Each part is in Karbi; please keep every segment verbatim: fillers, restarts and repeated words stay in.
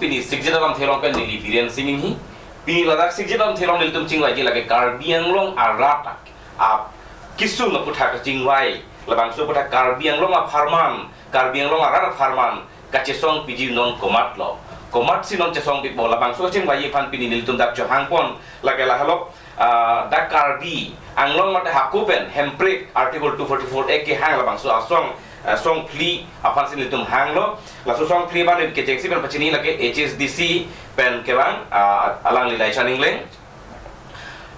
Pini Sikjit Alamthe along pen neli Biren Sing Inghi. Pini ladak Sikjit Alamthe along nelitum chingvaiji lake Karbi Anglong arat ak-, ap kisung aputhak chingvai. Labangso aputhak Karbi Anglong apharman, Karbi Anglong arat apharman kachesong piji non komatlo. Komatsi non chesong pipo, labangso kachingvai aphan pini nelitum dak chohangpon lake lahelo. Ah, dak Karbi Anglong mate hako pen hemprek Article two forty-four A kehang labangso asong, ah, song phli aphansi nelitum hanglo. Laso song phli abang kechengsi pen pachini lake H S D C pen kevang, ah, alangli Laichan Engleng.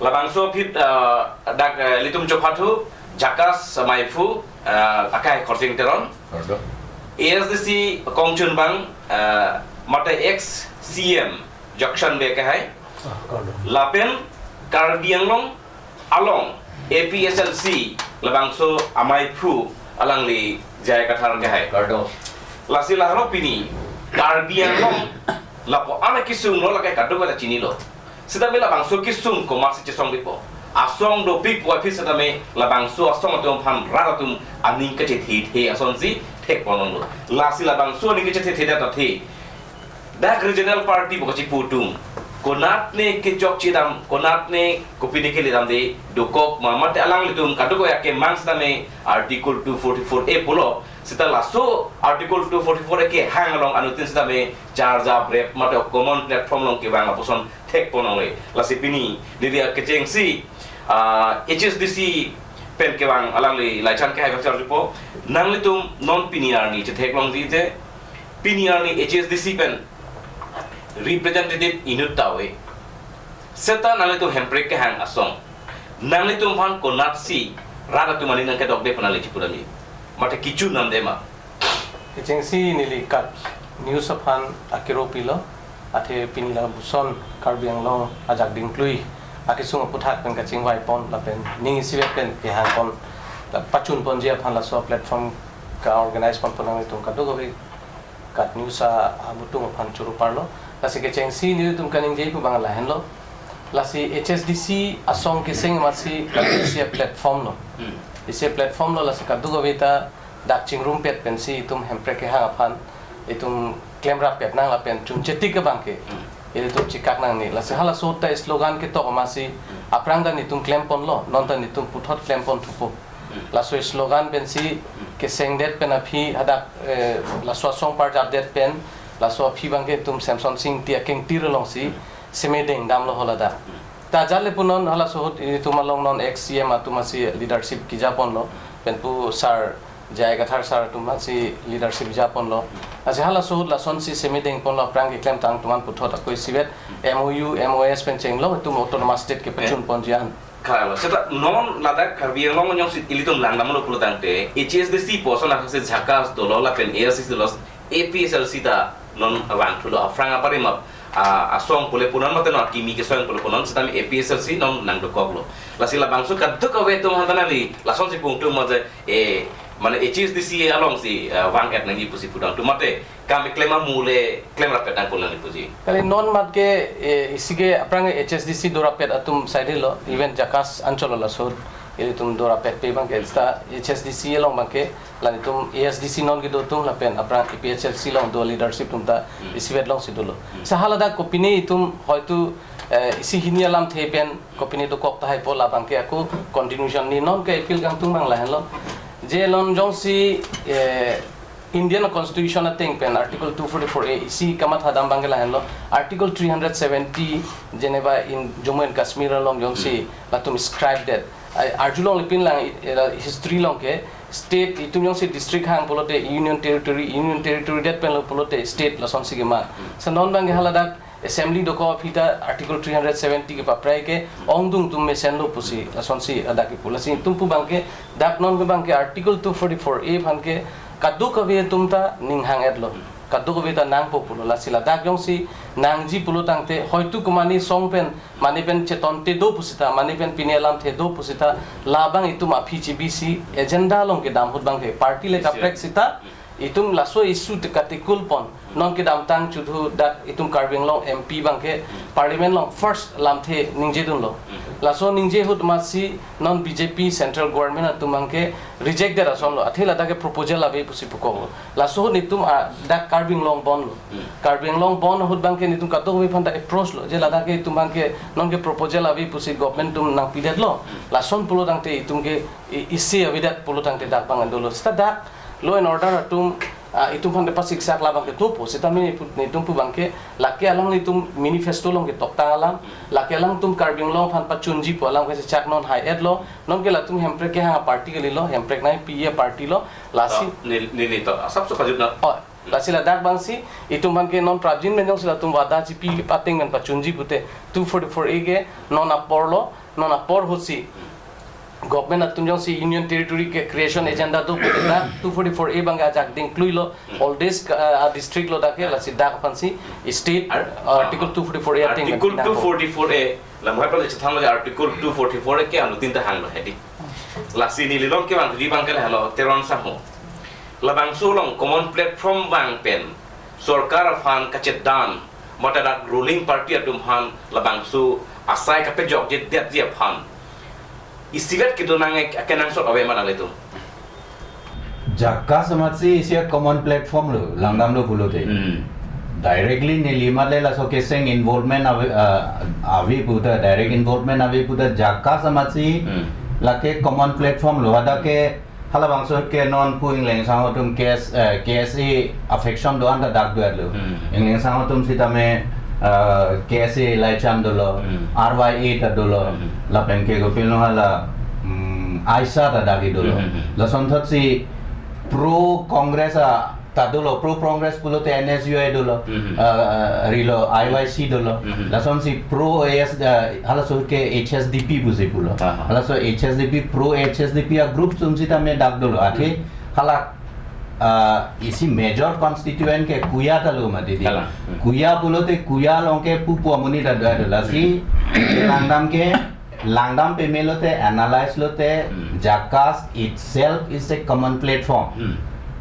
Labangso aphi, ah, dak, eh, ilitum chophathu Jakas Maiphu, ah, akai Khorsing Teron. Kardom. A S D C kongchunbang, ah, mate ex C M Jokshan Bey akehai. Ah, kardom. Lapen Karbi Anglong along A P H L C labangso amaiphu alangli J I Kathar akehai. Kardom. Lasi lahelo pini Karbi Anglong lapu-an akisung lo lake kadokave ta chinilo. Sitame labangso kisung komatsi chesong pipo. Asong dopikpo aphi sitame labangso asong atum aphan rat atum aning kachethethe asonsi thekponlonglo. Lasi labangso aning kachethethe det athe dak regional party pu kachipu atum konatne kechokche dam, konatne kopine kele damde dokok ma mate alanglitum kadokave akemang sitame Article two forty-four A pulo. Sita laso Article two forty-four A kehang along anuttin sitame charja brep mate common platform along kevang lapuson thekponlongle. Lasi pini neli kechengsi, ah, H S D C pen kevang alangli Laichan akehai kacharjupo. Nanglitum non pini arni chetheklongji te pini arni H S D C pen representative inut ta ave. Seta nanglitum hemprek kehang asong, nanglitum aphan konatsi rat atum aning nangkedokde pu nangli chipudamji? Mate kichu namde ma? Kechengsi neli KAT News aphan akero pilo, athe pini lapuson Karbi Anglong ajak dingklui akisung aputhak pen kachingvaipon lapen ning isivet pen kehangpon, la pachunponji aphan laso platform ka-organize ponpo nanglitum kadokave KAT News a-, amutung aphan choro parlo. Lasi kechengsi nelitum kaningje pu abang lahenlo. Lasi H S D C asong keseng amatsi isi platform lo. Hmm. Isi platform lo, lasi kadokave ta dak chingrumpet pensi itum hemprek kehang aphan itum klemrap pet nang lapen chunchetik abangke. Hmm. Ilitum chikak nangne. Lasi halaso ta slogan ketok amatsi, hmm, aphrang ta nelitum klemponlo, non ta nelitum puthot klempon thupo. Hmm. Laso slogan pensi, hmm, kesengdet pen aphi hadak, eh, laso asong parjapdet pen, laso aphi abangke itum Semson Sing Ingti akengtir alongsi, hmm, semedeng damlo haladak. Hmm. Ta jale punon halaso ahut itum along non ex C M atum asi leadership kejaponlo, pen pu sir J I Kathar sir atum asi leadership japonlo. Lasi halaso ahut lasonsi semedengponlo, aphrang keklemtang atum an puthot ako isivet M O U, M O S pen chenglo, itum autonomous state kepachunponji an. Klarlo. Seta non ladak Karbi Anglong jongsi ilitum langdamlo pulo tangte, H S D C puson akhasi Jakas dolo lapen A S D C dolo, A P H L C ta non vangthulo, aphrang apari ma, ah, asong pule punon mate non kimi kesong pule punon, seta A P H L C non nangdokoklo. Lasi labangso kadokave atum aphan ta nangli lasonsi pungtung mate, eh, mane H S D C alongsi, ah, vang-et nangji pusi pudam atum mate kam keklem amu le klemrap pet nangpo nangli puji. Kali non mat ke, eh, isi ke aphrang H S D C dorap pet atum side lo, even Jakas Anchol laso ilitum dorap pet pe abangke, seta H S D C along abangke la nelitum A S D C non kedo atum lapen aphrang A P H L C along do leadership atum ta, hmm, isivet alongsi dolo. Hmm. Seta haladak kopine itum hoitu, eh, isi hini alamthe pen kopine dokok tahai pu labangke ako continuation ni non ke appeal kangtung abang lahenlo. Je non jongsi, eh, Indian Constitution ateng pen Article two forty-four A isi kamathadam abangke lahenlo. Article three hundred seventy, jeneba in Jammu and Kashmir along jongsi, hmm, latum scribe det. Ai, arjulongle pinlang, eh, history along ke state itum jongsi district hang pulote union territory, union territory det penlo pulote state lasonsi keman. Hmm. Seta non abangke haladak assembly dokok aphi ta Article three hundred seventy kepaprai ke ongdung atum mesenlo pusi lasonsi ladak kipu. Lasi itum pu abangke dak non ke abangke Article two forty-four A aphan ke kadokave atum ta ning hang-etlo. Kadokave ta nangpo pulo. Lasi ladak jongsi nangji pulo tangte hoitu komane asong pen, mane pen chetonte do pusita, mane pen pine alamthe do pusita, labang itum aphi chebisi agenda along kedam ahut abangke party le, yes, kaprek sita, Itum laso issue te katikul pon. Non kedamtang chuthu dak itum Karbi Anglong M P abangke Parliament along first lamthe ningjedunlo. Laso ningje ahut amatsi non B J P central government atum abangke reject det asonlo. Athe ladak ke proposal ave pusi pukoklo. Laso ahut itum, ah, dak Karbi Anglong bondlo. Karbi Anglong bond ahut abangke itum kadokave aphanta approach lo. Je ladak ke itum abangke non ke proposal ave pusi government atum nangpidetlo. Lason pulo tangte itum ke i-, isi avedet pulo tangte dak abang dolo. Seta dak law and order atum, ah, itum aphan pasiksak labang ke thupo. Seta mini pu-, itum pu abangke lake alang itum manifesto along ketoktang alam. Lake alangtum Karbi Anglong aphan pachunji pu alam kachechak non hai-etlo. Non ke latum Hemprek kehang aparty kalilo, Hemprek nangpi aparty lo. Lasi To, nel-, neli to, asap so kajut na. Oh, lasi ladak abangsi, itum abangke non prapjin pen jongsi latum wada chipi pateng pen pachunji pute, two forty-four A ke non aporlo, non apor ahutsi. Government atum jongsi Union Territory ke creation agenda do pute dak two forty-four A abangke ajak dingkluilo, all this, uh, district lo dak ke, lasi dak aphansi state, Ar-, uh, Article two forty-four A ateng Article pen pinang two forty-four A, lamhai pale chethan lo Article two forty-four A ke anutin ta hanglo hedi. Lasi neli long kevang di abangke lahelo Teron Sangho. Labangso along common platform vang pen sorkar aphan kachethan, mate dak ruling party atum aphan labangso asai kapejokje detji aphan isivet kedo nang ek-, akenangsot ave ma nanglitum? JACAS amatsi isi common platform lo, langdamlo pulote. Hmm. Directly neli mat le laso keseng involvement ave, ah, ave puta, direct involvement ave puta JACAS amatsi Hmm. lake common platform lo. Hadak ke halabangso ke non pu Ingleng Sangho atum K S, eh, K S A affection do-an ta dak do-etlo. Hmm. Ingleng Sangho atum sitame, eh, K S A Laichan dolo, Hmm. R Y A ta dolo. Hmm. Lapen ke kopilo hala, hmm, AISA ta dak dolo. Hmm. Lason thotsi pro Congress a ta dolo, pro Congress pulote N S U I dolo, Mhm. ah, rilo I Y C dolo. Mhm. Lasonsi pro A S, ah, halaso ke H S D P pusi pulo. Aha. Halaso H S D P, pro H S D P a group atum sitame dak dolo. Athe Mhm. hala, ah, isi major constituent ke Kuya ta lo mati di. Kalang. Mhm. Kuya pulote Kuya along ke pupu amonit ta do-et dolo. Lasi Mhm. langdam ke langdam peme lote, analyze lote, Hmm. JACAS itself is a common platform. Hmm.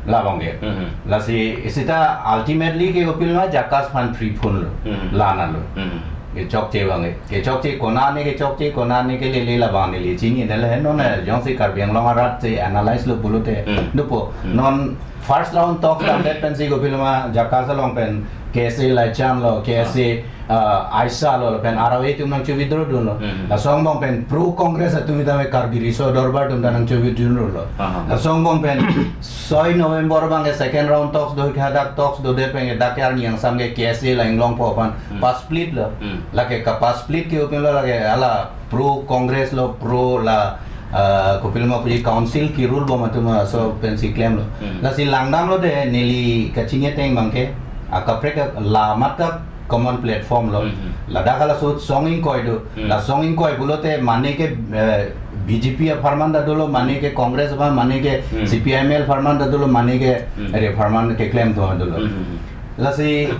Labang ke. Hmm. Lasi sita ultimately ke kopilo JACAS aphan free phone lo. Hmm. Lana lo. Hmm. Kechokche abang ke. Kechokche konane, kechokche konane ke lele labang neli chini dele he non Hmm. jongsi Karbi Anglong arat si analyze lo pulote. Hmm. Dopo, Hmm. non first round talk ta det pensi kopilo JACAS along pen K S A Laichan lo, K S A ah, AISA lo, lapen R Y A atum nangcho-withdraw dunlo. Hmm. Laso angbong pen pro Congress atum sitame Karbi Riso Dorbar atum ta nangcho-withdraw dunlo. Aha. Laso angbong pen soi November abang ke second round talks do, hadak talks do det pen ke dak ke arni angsam ke K S A la Inglongpo aphan Hmm. pa-split lo. Hmm. Lake ka pa-split ke opin lo lake hala pro Congress lo, pro la, ah, kopilo ma puji council kerule bom atum laso pensi klemlo. Hmm. Lasi langdamlo de neli kachini ateng abang ke akaprek la mat ka common platform lo. Hmm, hmm. Ladak hala sut song ingkoi do. Hmm. La song ingkoi pulote mane ke, eh, B J P apharman ta dolo, mane ke Congress apharman, mane ke Hmm. C P I M L apharman ta dolo, mane ke Hmm. ere apharman keklem do dolo. Hmm, hmm, hmm. Lasi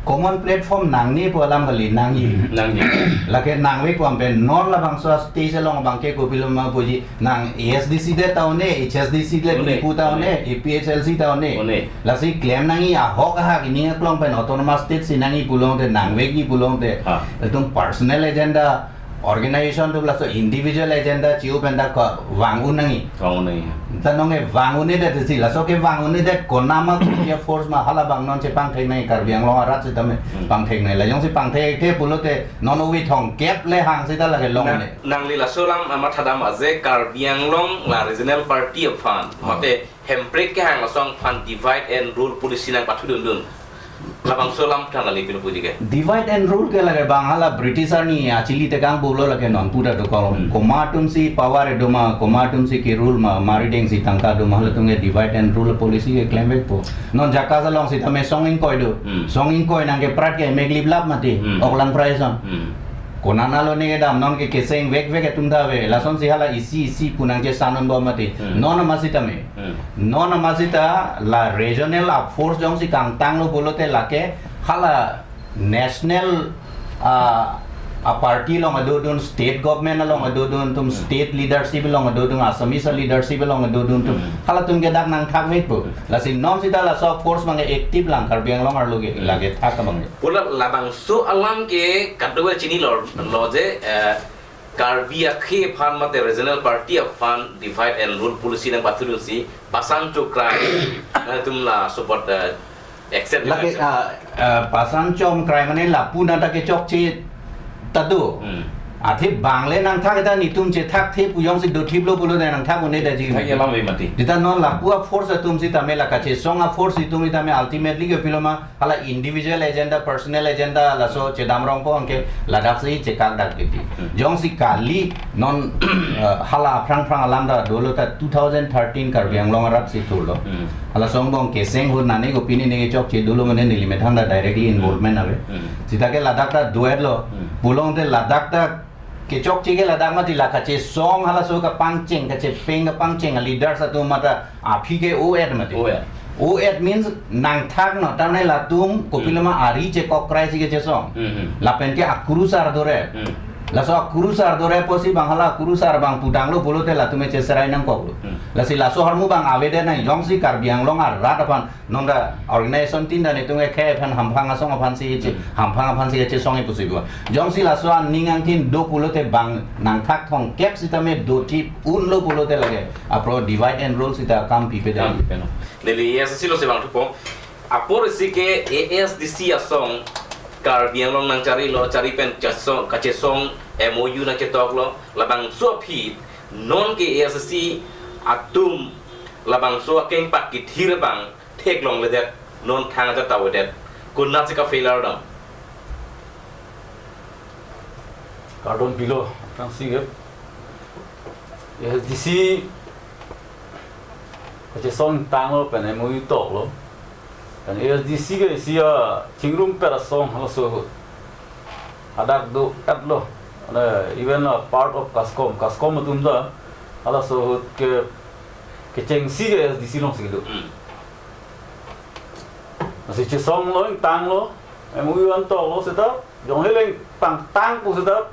common platform nangne pu alam kali nangji. Nangji. Lake nangvek pu ampen non labangso stage along abang ke kopilo ma puji nang A S D C det ta one, H S D C det One, ipu ta one, one. A P H L C ta one. One. Lasi klem nangji ahok ahak ini aklong pen autonomous state si nangji pulote, nangvekji pulote. Ha. Itum personal agenda, organization atum laso individual agenda chiu pen dak vang-un nangji. Vang-un nangji. Ta nonke vang-un-edet si, laso kevang-un-edet konat ma Kuki force ma hala abang non chepangthek nangji, Karbi Anglong arat sitame Hmm. pangthek nangji. La jongsi pangthekthe pulote non uvi thongkep le hang sita lake long Na-, ne. Nangli laso alam, ah, mathadam aje Karbi Anglong la regional party aphan, Oh. mate Hemprek kehang asong aphan divide and rule policy nangpathudundun. Labangso alam than nangli pilo puji ke. Divide and rule ke lake bang hala British arni achili tekang pulo lake non puta do kolom. Hmm. Komat atum si power do ma, komat atum si kerule ma, marideng si tangka do ma, halatum ke divide and rule policy ke klemvekpo. Non JACAS along sitame song ingkoi do. Hmm. Song ingkoi nangkeprat ke megliplap mati. Hmm. Oklang prai son. Hmm. Konat lo ne kedam non ke keseng vekvek atum ta ave. Lasonsi hala isi isi pu nangchesan-un bom mati. Hmm. Non amat sitame. Hmm. Non amat sita la regional a force jongsi kangtanglo pulote lake hala national, ah, a party along adodun, state government along adodun atum, state leadership along adodun, Assamese leadership along adodun atum, halatum ke dak nangthak vekpo. Lasi non sita laso force abang active lang Karbi Anglong arlo ke lake thak abang. Pula labangso alam ke kadokave chinilo, lo je, eh, Karbi akhei aphan mate regional party aphan divide and rule policy nangpathudunsi pasang chokrai. Nangtum laso apot, eh, accept Lake, nangchet. ah, ah, pasang chokrai mane lapu nata kechokche ta do. Hmm. Athe bang le nangthak ta netum chethakthe pu jongsi dothiplo pulote nangthak un-e daji. Thak alam ve mati. Sita non lapu a force atum sitame la kachesong a force atum sitame ultimately kopiloma hala individual agenda, personal agenda laso chedam rongpo anke ladaksi chekak dak titi. Hmm. Jongsi kali non, eh, hala aphrang phrang alam ta dolo ta two thousand thirteen Karbi Anglong arat si thurlo. Hmm. Hala songbong keseng ahut nane kopine ne kechokche dolo mane neli methang ta directly involvement ave. Hmm. Sita ke ladak ta duet lo. Hmm. Pulote ladak ta kechokche ke ladak mati la kachesong halaso kapangcheng, kachepeng kapangcheng a leaders atum mata aphi ke o-et mati. O-et. O-et means nangthak no, tamne latum kopiloma ari chekokrai si kechesong. Hmm, hmm. Lapen ke akurusar dore. Hmm. Laso akurusar dore pusi bang hala akurusar bang pudanglo pulote latum cheserai nangkoklo. Hmm. Lasi laso ahormu bang avedet nang jongsi Karbi Anglong arat aphan nonda organization tin dan itung ekhei aphan hamphang asong aphan si che, Hmm. hamphang aphan si chesong ipusi bo. Jongsi laso aning angthin do pulote bang nangthak thongkep sitame dothip unlo pulote lake apro divide and rule sita kam pipe dei. Kam pipe no. Neli A S D C alongsi vangthupo. Apor isi ke A S D C asong Karbi Anglong nangcharilo, chari pen chesong, kachesong M O U nangchetoklo, labangso aphi non ke A S D C atum labangso akeng pakithir abang theklongledet, non thang aja tawedet. Konatsi ka failure dam? Kardom pilo, aphrangsi ke A S D C kachesong tanglo pen M O U toklo. Pen A S D C ke isi achingrum pet asong halaso ahut. Hadak do-etlo. Mane even a part of KASCOM, KASCOM atum ta halaso ahut ke kechengsi ke A S D C alongsi kedo. Hmm. Lasi chesonglo, ingtanglo, M O U an toklo seta, jong heleng pangtang pu seta,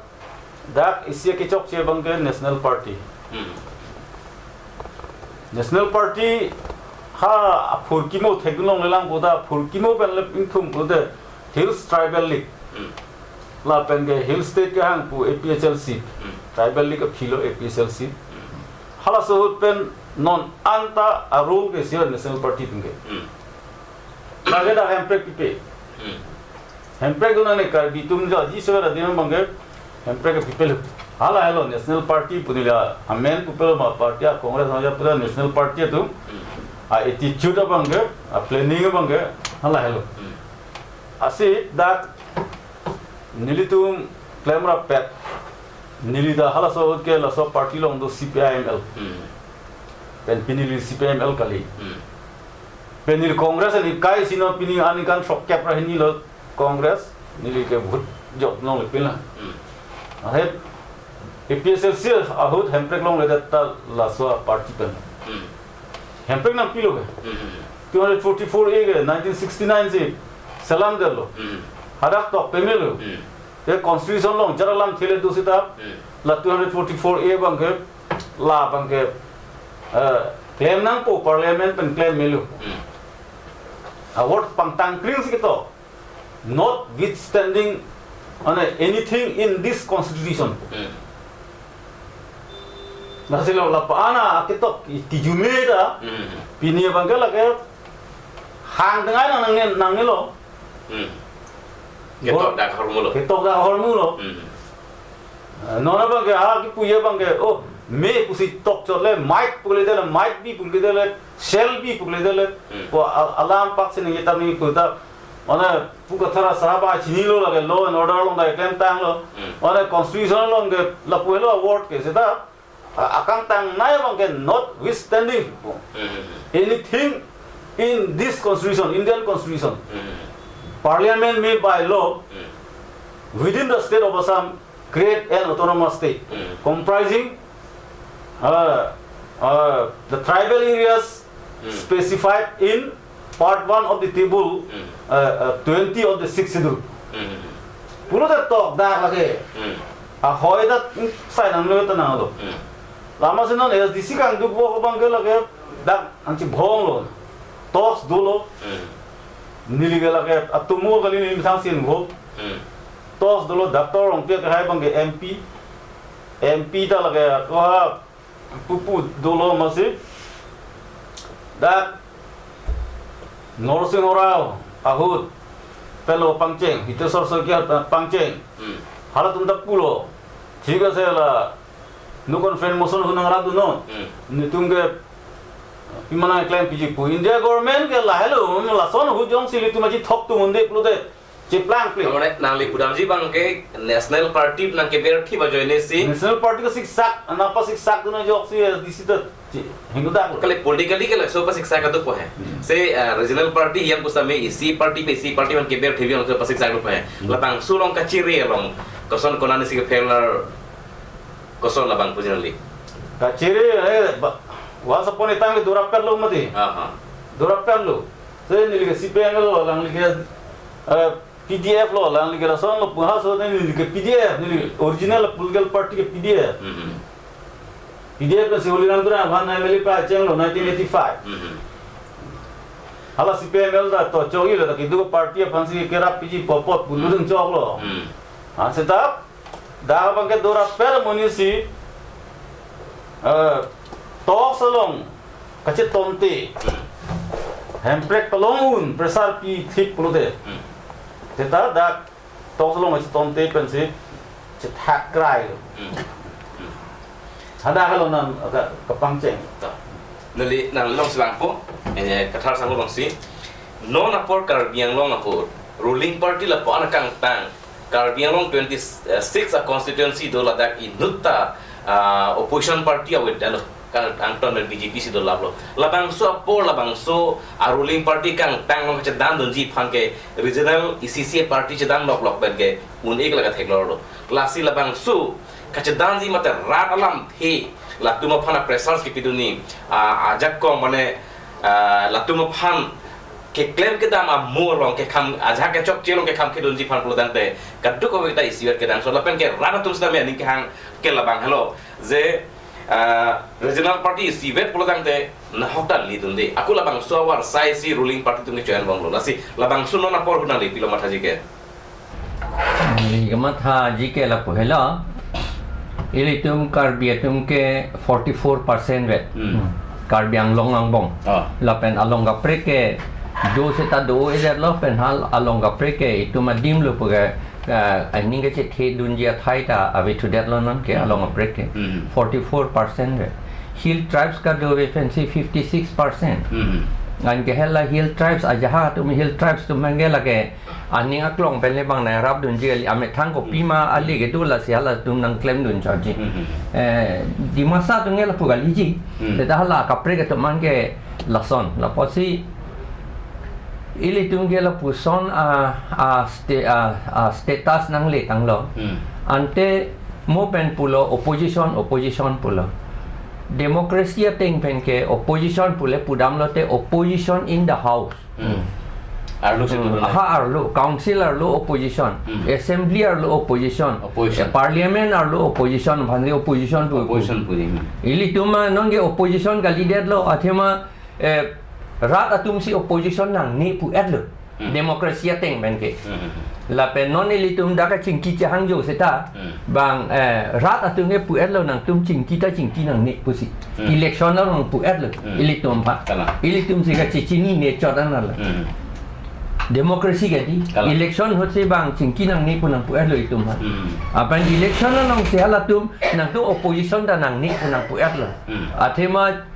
dak isi kechokche abang ke National Party. Hmm. National Party ha aphurkimo theklonglelang puta, aphurkimo pen le ingthum pulote Hills Tribal League. Hmm. Lapen ke Hill State kehang pu A P H L C. Hmm. Tribal League aphilo A P H L C. Hmm. Halaso ahut pen non anta a rule ke isi National Party atum ke. Hmm. Lake dak hemprek pipe. Hmm. Hemprek dun nang ne Karbi atum ja ji sewer adin abang ke hemprek pipelo. Hala helo National Party pu neli amen pupelo ma party a Congress aja pura National Party atum. Hmm. A attitude abang ke, a planning abang ke, hala helo. Hmm. Lasi dak nelitum klemrap pet. Neli ta halaso ahut ke laso party along do C P I M L. Hmm. Pen pini neli C P I M L kali. Hmm. Pen neli Congress neli kai sino pini aningkan throkkep ra hini lo Congress neli ke vote jok nongle pin la. Hmm. Ahet A P H L C ahut hemprek longledet ta laso party pen. Hmm. Hemprek nangpilo ke. Hmm. Two hundred forty-four A ke nineteen sixty-nine si selamdetlo. Hmm. Hadak tok pemelo. Hmm. Ke constitution along jara lam thele do seta. Hmm. La two hundred forty-four A abang ke, la abang ke, eh, klem nangpo parliament pen klem melo. Hmm. A word pangtang kring si ketok. Notwithstanding, mane, anything in this constitution. Hmm. Lasi lo lapu-an aketok kijume ta, Hmm. pini abang ke lake hang tengai nang nangne, nangnelo. Hmm. Ketok dak ahormu lo. Ketok dak ahormu lo. Hmm. Eh, non abang ke ha kipuji abang ke, oh, me pusi tokchot le, might pule dele, might be pule dele, shall be pule dele. Hmm. Ko al-, alam pak sini kita ni puta. Mane pu kathara sahaba chinilo lake law and order along dak klemtanglo. Hmm. Mane constitution along ke lapu helo word ke seta, a-, akangtangnei abang ke notwithstanding Hmm. anything in this constitution, Indian constitution, Hmm. parliament may by law Hmm. within the state of Assam create an autonomous state Hmm. comprising, uh, uh, the tribal areas Hmm. specified in part one of the table, Hmm. uh, uh, twenty of the sixth schedule. Hmm. Pulote tok dak lake. Hmm. Ahoi dak sai nanglo ta nanglo. Hmm. Lama si non A S D C kangdukbom abang ke lake dak ansi bhong lo. Tos dolo. Hmm. Neli ke lake atumo kali neli methang sin bho. Hmm. Tos dolo Doctor Rongpi ke hai abang ke M P. M P ta lake koha pupu dolo masi. Dak Norsing Urai ahut pen lo pangcheng, Hitesh Saikia ahut pangcheng. Hmm. Halatum ta pulo. Thik ase la, no confidence motion ahut nangrapdunnon. Hmm. Netum ke pima nangklem piji pu. India government ke lahelo, lason ahut jongsi ilitum aji thok tum un-e pulote cheplang ple. Amane nangli pudamji abang ke National Party nangkeber thi ba joine si. National Party ke siksak, nangpasiksak dun ajoksi A S D C ta. Hingkudak lo. Kali politically ke laso pasiksak adu po he. Hmm. Se, ah, regional party yang kusame isi party pe isi party man keber thi abang laso pasiksak adu po he. Hmm. Labangso along kachere along koson konat si ke failure, koson labang pu ji nangli? Kachere, eh, ba, once upon a time ke dora perlo mati. Aha. Dora perlo. Se neli ke C P M lo, alangli ke, eh, P D F lo, alangli ke lason lo, pu haso neli ke P D F, neli original political party ke P D F. Mhm. P D F ke si Holy Ram Terang aphan M L A pachenglo nineteen eighty-five. Mhm. Hala C P M L ta to chok-i lo, ta kedo party aphansi kerap piji pu apot pu, mhm, dun choklo. Mhm. Ha, seta dak abang ke dora per amonit si, eh, tos along kachetonte, Hemprek palong un pressure pi thik pulote. Hmm. Seta dak tos along kachetonte pensi chethak krai lo. Hmm. Hmm. Hadak lo nang ka, kapangcheng. Ta. Neli nang long si vangpo, eh, Kathar sangho long si. Non apor Karbi Anglong apor ruling party lapu-an akangtang Karbi Anglong twenty-six a constituency do, ladak inutta, ah, opposition party avedetlo, ka angton B J P si dolaplo. Labangso apor, labangso a ruling party kangtang along kachedan dunji aphan ke regional isi isi party chedan loklok pen ke un-e ke la katheklonglo. Lasi labangso kachedanji mate rat alamthe, latum aphan a pressures kepidunji, ah, ajakong mane, ah, latum aphan keklem kedam amo along kekham, ajahak kechokche along kekham kedunji aphan pulotangte kadokave ta isivet kedam. So lapen ke rat atum sitame aning kehang ke labang helo je, ah, regional party isivet pulotangte nahok ta lidunde. Ako labangso avarsai si ruling party atum kecho-enbomlo. Lasi labangso non apor ahut nangli pilo mathaji ke? Neli kemathaji ke lapu helo. Ilitum Karbi atum ke forty-four percent vet. Hmm. Hmm. Karbi Anglong angbong. Ah. Lapen along kaprek ke do seta do-edetlo, pen hal along kaprek ke itum adim lo pu ke, eh, aning kachethedunji athai ta avethudetlo non ke, hmm, along kaprek ke. Hmm. Forty-four percent vet. Hill tribes kadokave pensi fifty-six percent. Hmm. Anke hala hill tribes ajahak atum hill tribes atum abang ke lake aning aklong pen le bang nangrapdunji kali, amethang kopima, hmm, ali kedo lasi halatum nangklemdun chotji. Hmm. Eh, Dimasa atum ke lapu kaliji. Hmm. Seta hala kaprek atum abang ke lason. Lapusi ilitum ke lapuson a, a, sta-, a, a status nangletanglo. Hmm. Ante mo pen pulo opposition, opposition pulo. Democracy ateng pen ke opposition pule pudamlote opposition in the house. Hmm. Arlo si, hmm, turun. Aha, arlo, council arlo opposition, hmm, assembly arlo opposition, opposition. Eh, parliament arlo opposition, aphansi opposition pu. Opposition pu, hmm. Ilitum ma non ke opposition kalidetlo, athema, eh, rat atum si opposition nangne pu-etlo. Hmm. Democracy ateng pen ke. Hmm. Lapen non ilitum dak kachingki chehangjo seta, hmm, bang, eh, rat atum ke pu-etlo nangtum chingki ta chingki nangne pusi. Hmm. Election along pu-etlo, hmm, ilitum aphan. Kalang. Ilitum si kachechinine chot anlo. Hmm. Democracy kali. Kalang. Election ahut si bang chingki nangne pu nangpu-etlo itum aphan. Hmm. Lapen election along si halatum nangtum opposition ta nangne pu nangpu-etlo. Hmm. Athema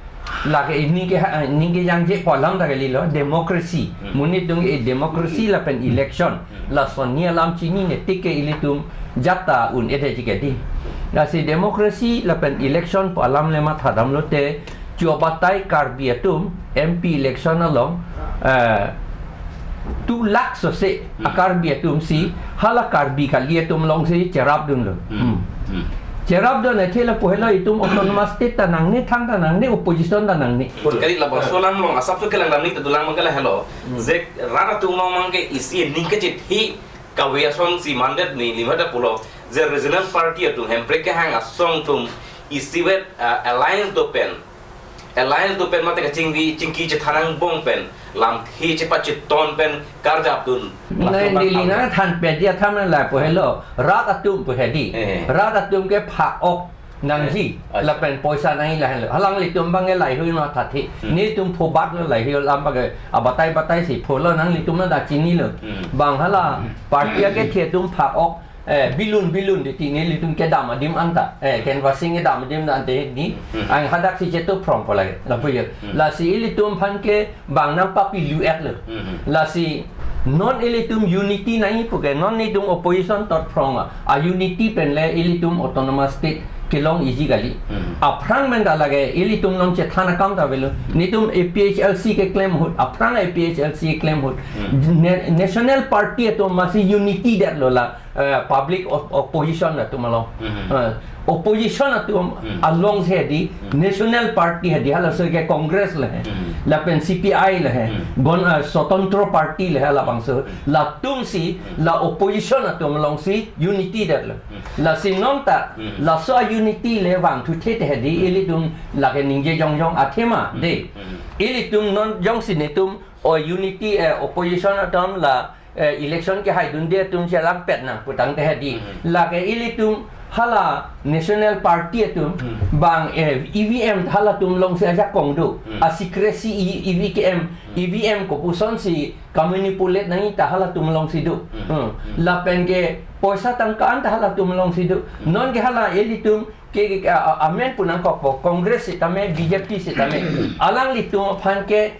lake ining ke ha, ining kejangje pu alam ta kalilo, democracy. Hmm. Monit atum e democracy lapen election. Hmm. Lason ni alam chinine tik ke ilitum jat ta un-edetji kedi. Lasi democracy lapen election pu alam le mathadamlote, chuabatai Karbi atum M P election along, eh, two lakh sose, hmm, a Karbi atum si, hala Karbi kali atum along si cherapdunlo. Hmm. Hmm. Hmm. Cherapdun athe lapu helo itum autonomous state ta nangne, thangta nangne, opposition ta nangne. Kali labangso alam along asapso kelang damni ta dolang abang ke lahelo. Hmm. Je rat atum along abang ke isi aning kachethe Kave asong si mandet ni limhata pulo, je regional party atum hemprek kehang asong atum isivet, ah, alliance do pen. Alliance do pen mate kachingvi chingki chethan angbong pen, lamthe chepacheton pen karjap dun. Nai Laso bang Delhi na than pedi atham na la pu helo, rat atum pu hedi. Eh. Rat atum ke phak ok nangji, eh, lapen poisa nangji lahenlo. Halanglitum bang ke lahei hui no thathi. Hmm. Netum phobat lo lahei hui alam bang ke abatai batai si pholo nanglitum na dak chinilo. Hmm. Bang hala party akethe atum phak ok, eh, bilun bilun di ti nelitum kedam adim anta, eh, canvassing kedam adim na ante di. Hmm. Ang hadak si chetu phrong po lagi. Lapu yo. Hmm. Lasi ilitum aphan ke bang nangpapilu-etlo. Mhm. Lasi non ilitum unity nangji pu ke, non netum opposition tot phrong a, a unity pen le ilitum autonomous state kelongji kali. Mhm. Aphrang pen ta lake ilitum non chethan akam ta avelo. Netum A P H L C keklem ahut, aphrang A P H L C keklem ahut. Mhm. Ne-, national party atum masi unity detlo la, eh, public op-, opposition atum along. Mhm. Eh, opposition atum, hmm, along si hedi, hmm, national party hedi, halaso ke Congress le he. Hmm. Lapen C P I le he. Hmm. Gon, eh, Swatantro Party le he labangso. Hmm. Latum si, hmm, la opposition atum along si unity detlo. Hmm. Lasi non ta, hmm, laso a unity le vangthu the te hedi, hmm, ilitum lake ningje jongjong athema, hmm, de. Hmm. Ilitum non jongsi netum o unity, eh, opposition atum la eh, election kehaidunde atum chelangpet nang pu tangte hedi. Mhm. Lake ilitum hala national party atum, mhm, bang, eh, E V M halatum along si ajakong do. Mhm. A secrecy E-, E V K M, mhm, E V M kopuson si kamanipulate nangji ta halatum along si do. Mhm. Hmm. Mhm. Lapen ke poisa tangka an ta halatum along si do. Mhm. Non ke hala ilitum ke, ke, a, a, amen pu nangkokpo, Congress sitame, B J P sitame. Alanglitum aphan ke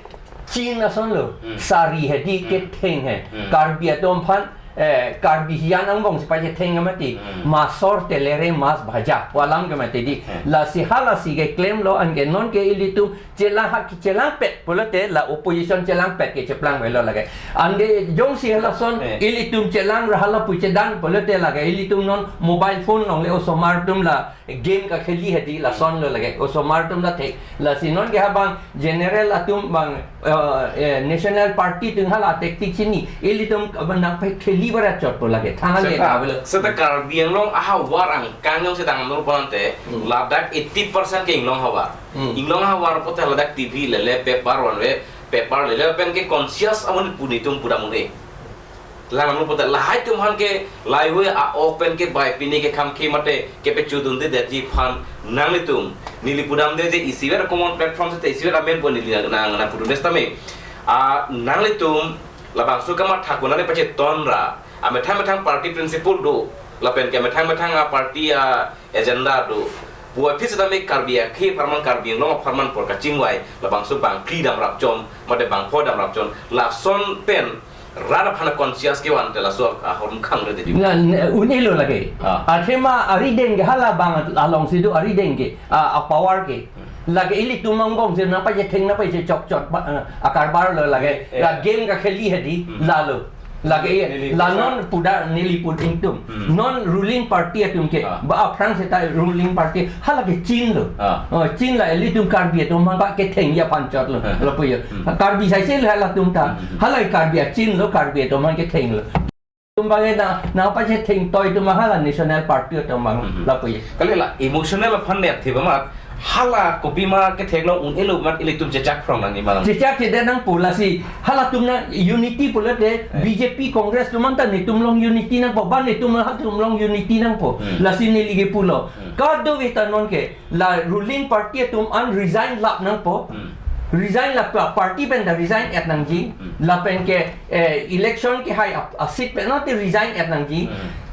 chin asonlo, hmm, sari hedi, hmm, ketheng he. Hmm. Karbi atum aphan, eh, Karbi hian angbong si pachetheng ke mati. Hmm. Masor telere mas bhaja, pu alam ke mati di. Hmm. Lasi halasi keklemlo, anke non ke ilitum chelang ha, chelangpet pulote la opposition chelangpet ke cheplang avelo lake. Anke jongsi halason, eh, ilitum chelang ra hala pu chedan pulote lake ilitum non mobile phone along le osomar atum la game kakheli hedi lasonlo lake. Osomar atum la thek. Lasi non ke ha bang general atum bang, eh, eh, national party atum hala tactic chini. Ilitum abang nangpakheli bara chot pu lake. Thang ale seta, ka avelo. Seta Karbi Anglong ahavar angkang jongsi dang anur ponte, hmm, ladak eighty percent ke inglong havar. Hmm. Inglong havar pote ladak T V lele, paper vanve, paper lele pen ke conscious amonit pu netum pura mune. Lang anu pote lahai atum aphan ke lahei hui a-ok pen ke bai pini ke kham ke mate kepachudundedetji aphan nanglitum neli pudamde je isivet common platform seta isivet amen pu neli nang, nang, nangpudunde sitame. Ah, nanglitum labangso kamatha ko nangli pacheton ra. Amethang methang party principle do. Lapen ke methang methang a party a agenda do. Puvoiphit sitame Karbi akhei apharman, Karbi Anglong apharman apor kachingvai labangso bangphli damrapchon, mate bangpho damrapchon. Lason pen rat aphan conscious kevan te laso ahormu khang re de. Na, ne, un-elo lake. Ah. Athema arideng ke hala bang along si do arideng ke, a, a power ke. Hmm. Lake ilitum angbong si nangpachetheng nangpachechokchot ba, a, akarbar lo lake. Eh, eh. La game kakheli hedi, hmm, lalo. Lake, neli, neli la pusa non puda neli puding atum. Hmm. Non ruling party atum ke. Ah. Ba aphrang seta ruling party. Hala ke chinlo. Ah. Oh, chin la ilitum Karbi atum aphan ba kethengji aphan chotlo. Ah. Lapu yo. Hmm. Karbi saise le halatum ta. Hmm. Hala Karbi achinlo, Karbi atum aphan kethenglo. Atum bang na, nangpachetheng toi atum hala national party atum bang. Hmm. Lapu yo. Kali la emotional aphan ne athe ba mat. Hala kopima ketheklong un-elo mat ilitum chechak phrong nangji ma lang. Chechak chedet nangpo lasi halatum na unity pulote, eh, B J P Congress atum anta netum along unity nangpo, ba netum halatum along unity nangpo. Hmm. Lasi neli ke pulo. Hmm. Kadokave ta non ke la ruling party atum an resign lap nangpo. Hmm. Resign lap pa-, party pen ta resign et nangji. Hmm. Lapen ke, eh, election kehai a, a seat pen ta resign et nangji. Hmm.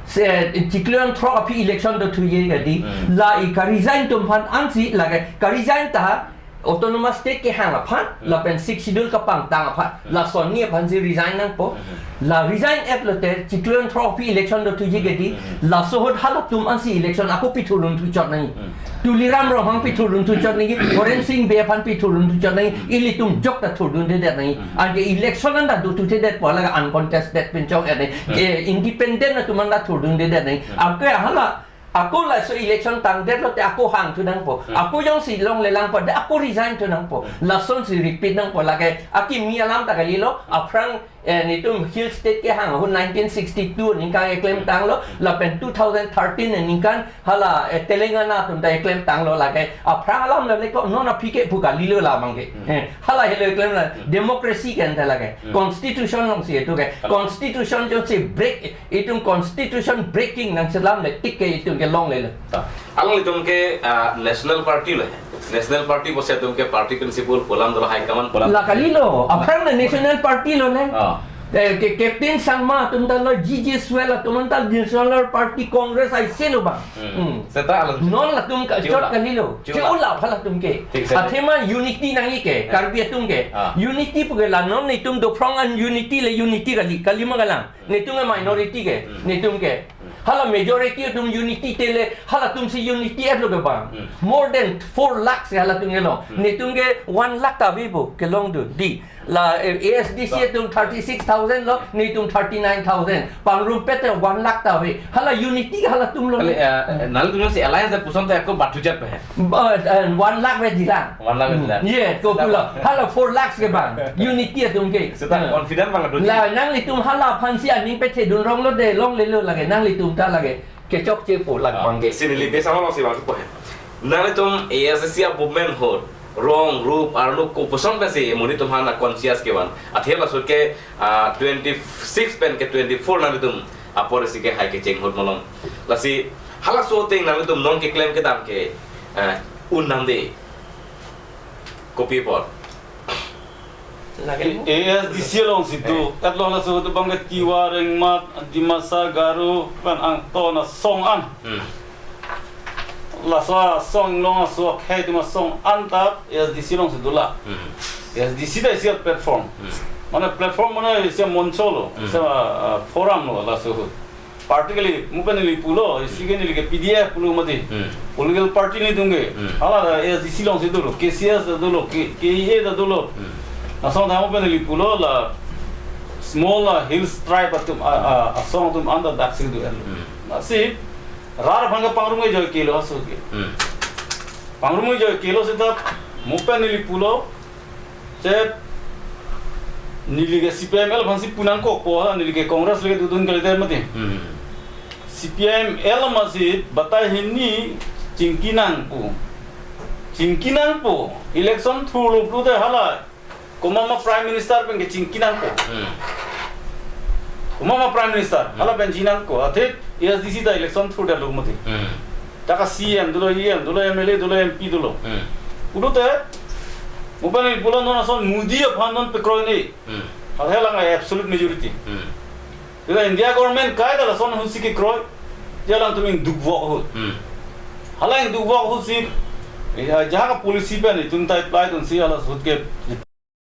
Se, chiklo throk aphi election dothuji ke di. Hmm. La ika resign atum aphan ansi lake ka resign ta autonomous state kehang aphan, hmm, lapen Sixth Schedule kapangtang aphan, hmm, lason ni aphan si resign nangpo. Hmm. La resign et lote chiklo throk aphi election dothuji ke di. Hmm. Laso ahut halatum ansi election ako pithu lunthu chot nangji. Hmm. Tuliram Ronghang pithu lunthu chot nangji, Horen Sing Bey aphan pithu lunthu chot nangji, ilitum jok ta thurdundedet nangji. Hmm. Anke election anta dothuthedet pu lake uncontested pen chok et nangji. Hmm. Eh, independent atum anta thurdundedet nangji. Hmm. Anke hala, ako laso election tangdet lote ako hangthu nangpo. Hmm. Ako jongsi longle lang pade ako resign thu nangpo. Hmm. Lasonsi repeat nangpo lake akimi alam ta kalilo, aphrang Eh, netum Hill State kehang ahut nineteen sixty-two aningkan keklem tanglo, lapen two thousand thirteen aningkan hala, eh, Telangana atum ta keklem tanglo lake. Aphrang alam le ko non aphi ke pu kalilo labang ke. Hmm. Eh, hala helo keklem la Hmm. democracy ke anta lake. Hmm. Constitution alongsi itum ke. Kalang. Constitution jongsi break, itum constitution breaking nangselam le tik ke itum ke longlelo. Ta. Alanglitum ke, ah, National Party lo he. National Party pusi itum ke party principle pu alam dolo, high command pu alam. La kalilo, aphrang na National Party lo le. Ah. Eh, ke Captain Sangma atum ta lo, G G Swell atum ta National Party Congress ai selo bang. Hmm. Hmm. Seta alam. Non latum ka Chula. Chot kalilo. Chula. Chula halatum ke. Thik, seta. Athema unity nangji ke, Ah. Karbi atum ke. Ah. Unity pu ke la non netum dophrong an unity le unity kali, kali ma kalang. Netum ke minority ke, Hmm. netum ke. Hmm. Hala majority atum unity tele, halatumsi unity etlo ke bang. Hmm. More than four lakhs ke halatum ke lo. Hmm. Netum ke one lakh ta avepo kelong do. Di, la, eh, A S D C Ta. atum thirty-six thousand lo, netum thirty-nine thousand. Pangrumpet te one lakh ta ave. Hala unity ke halatum lo. Kali, eh, eh, nangtum si alliance da puson ta ako bathu jat pe he. Ba, eh, one lakh ve dilang. One lakh Hmm. dilang. Ye, ko Seta. pulo. Hala four lakhs ke bang. Unity atum ke. Seta Hmm. confident bang do. La nanglitum hala aphansi aning pethedun rong lo de, longlelo lake nanglitum ta lake. Kechokche pu lak Ah. bang ke. Lasi neli bes amang si bang po he. Nanglitum A S D C a movement ahut rong, rup, arlo kopuson pensi monit atum aphan a conscious kevan. Athe laso ke, ah, twenty-six pen ke twenty-four nanglitum apor isi ke hai kecheng ahut malom. Lasi halaso ateng nanglitum non keklem kedam ke, eh, un nang de. Kopi apot. Lake A S D C alongsi do. Eh. Etlo halaso do bang ke Tiwa, Rengma, Dimasa, Garo, pen Angton asong an. Hmm. Laso asong along aso akhei atum asong an ta A S D C alongsi do la. Hmm. A S D C ta isi platform. Hmm. Mane platform mane isi moncho lo, Hmm. isi, ah, forum lo laso ahut. Party kali, mo pen neli pulo, isi ke neli ke P D F pulo mati. Hmm. Political party netum ke. Hmm. Hala A S D C alongsi dolo, K C S ta dolo, K-, K E A ta dolo. Hmm. Asong ta mo pen neli pulo la small la hills tribe atum, a, a, asong atum an ta daksi do. Hmm. Lasi rat aphan ke pangrum ke joi kelo aso ke. Hmm. Pangrum ke joi kelo seta mo pen neli pulo. Che neli ke C P I M L aphansi pu nangkokpo, neli ke Congress le dodun kalite mati. Hmm. C P I M L amatsi batai hini chingki nangpo. Chingki nangpo. Election thurlo pulote hala komat ma Prime Minister pen ke chingki nangpo. Hmm. Komat ma Prime Minister, Hmm. hala pen chingki nangpo. Athe A S D C ta election thurdetlo mati. Hmm. Ta ka C E M dolo, E M dolo, M L A dolo, M P dolo. Hmm. Pulote, mo pen neli pulo non ason Modi aphan non pekroi ne. Hmm. Hala helang absolute majority. Hmm. Jela India government kaita lason ahutsi kekroi. Jela alangtum ingdukvok ahut. Hmm. Hala ingdukvok ahutsi, ya, jaga policy pen itum ta apply dunsi hala ahut ke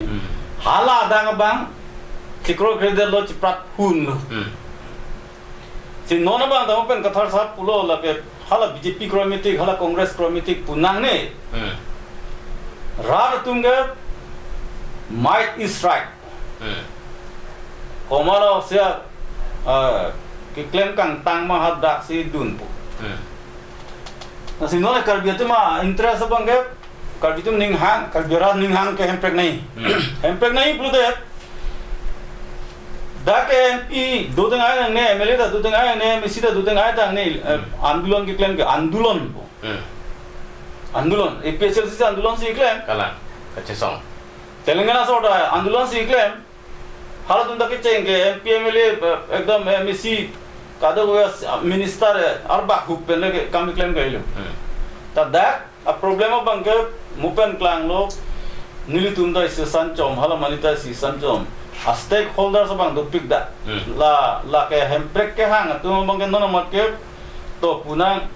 Hmm. Hala adang abang, chikroikredetlo, chiprat hunlo. Hmm. Si non abang ta mo pen Kathar sahab pulo lake hala B J P kroi mati, hala Congress kroi mati pu nangne. Hmm. Rat atum ke might is right. Hmm. Komatlo sia, eh, keklem kangtang ma ha daksi dunpo. Hmm. Lasi non Karbi atum a-interest abang ke Karbi atum ninghang, Karbi arat ninghang ke hemprek nai. Hmm. Hemprek nai pulote. Dak ke M P dodeng ai nangne, M L A ta dodeng ai nangne, M A C ta dodeng ai nangne, eh, Hmm. andolon keklem ke, andolon po. Hmm. Andolon, A P H L C si andolon si keklem. Kalang, kachesong. Telangana aso ta andolon si keklem. Halatum ta kecheng ke M P M L A, eh, ekdom M A C, kadokave minister, eh, arbak hup pen le ke kam keklem kali lo. Hmm. Ta dak a-problem abang ke mo pen klanglo, nelitum ta isi sanchom, hala monit ta isi sanchom. A-stakeholders abang dopik dak. Hmm. La, lake hemprek kehang atum abang ke non amat ke to pu nang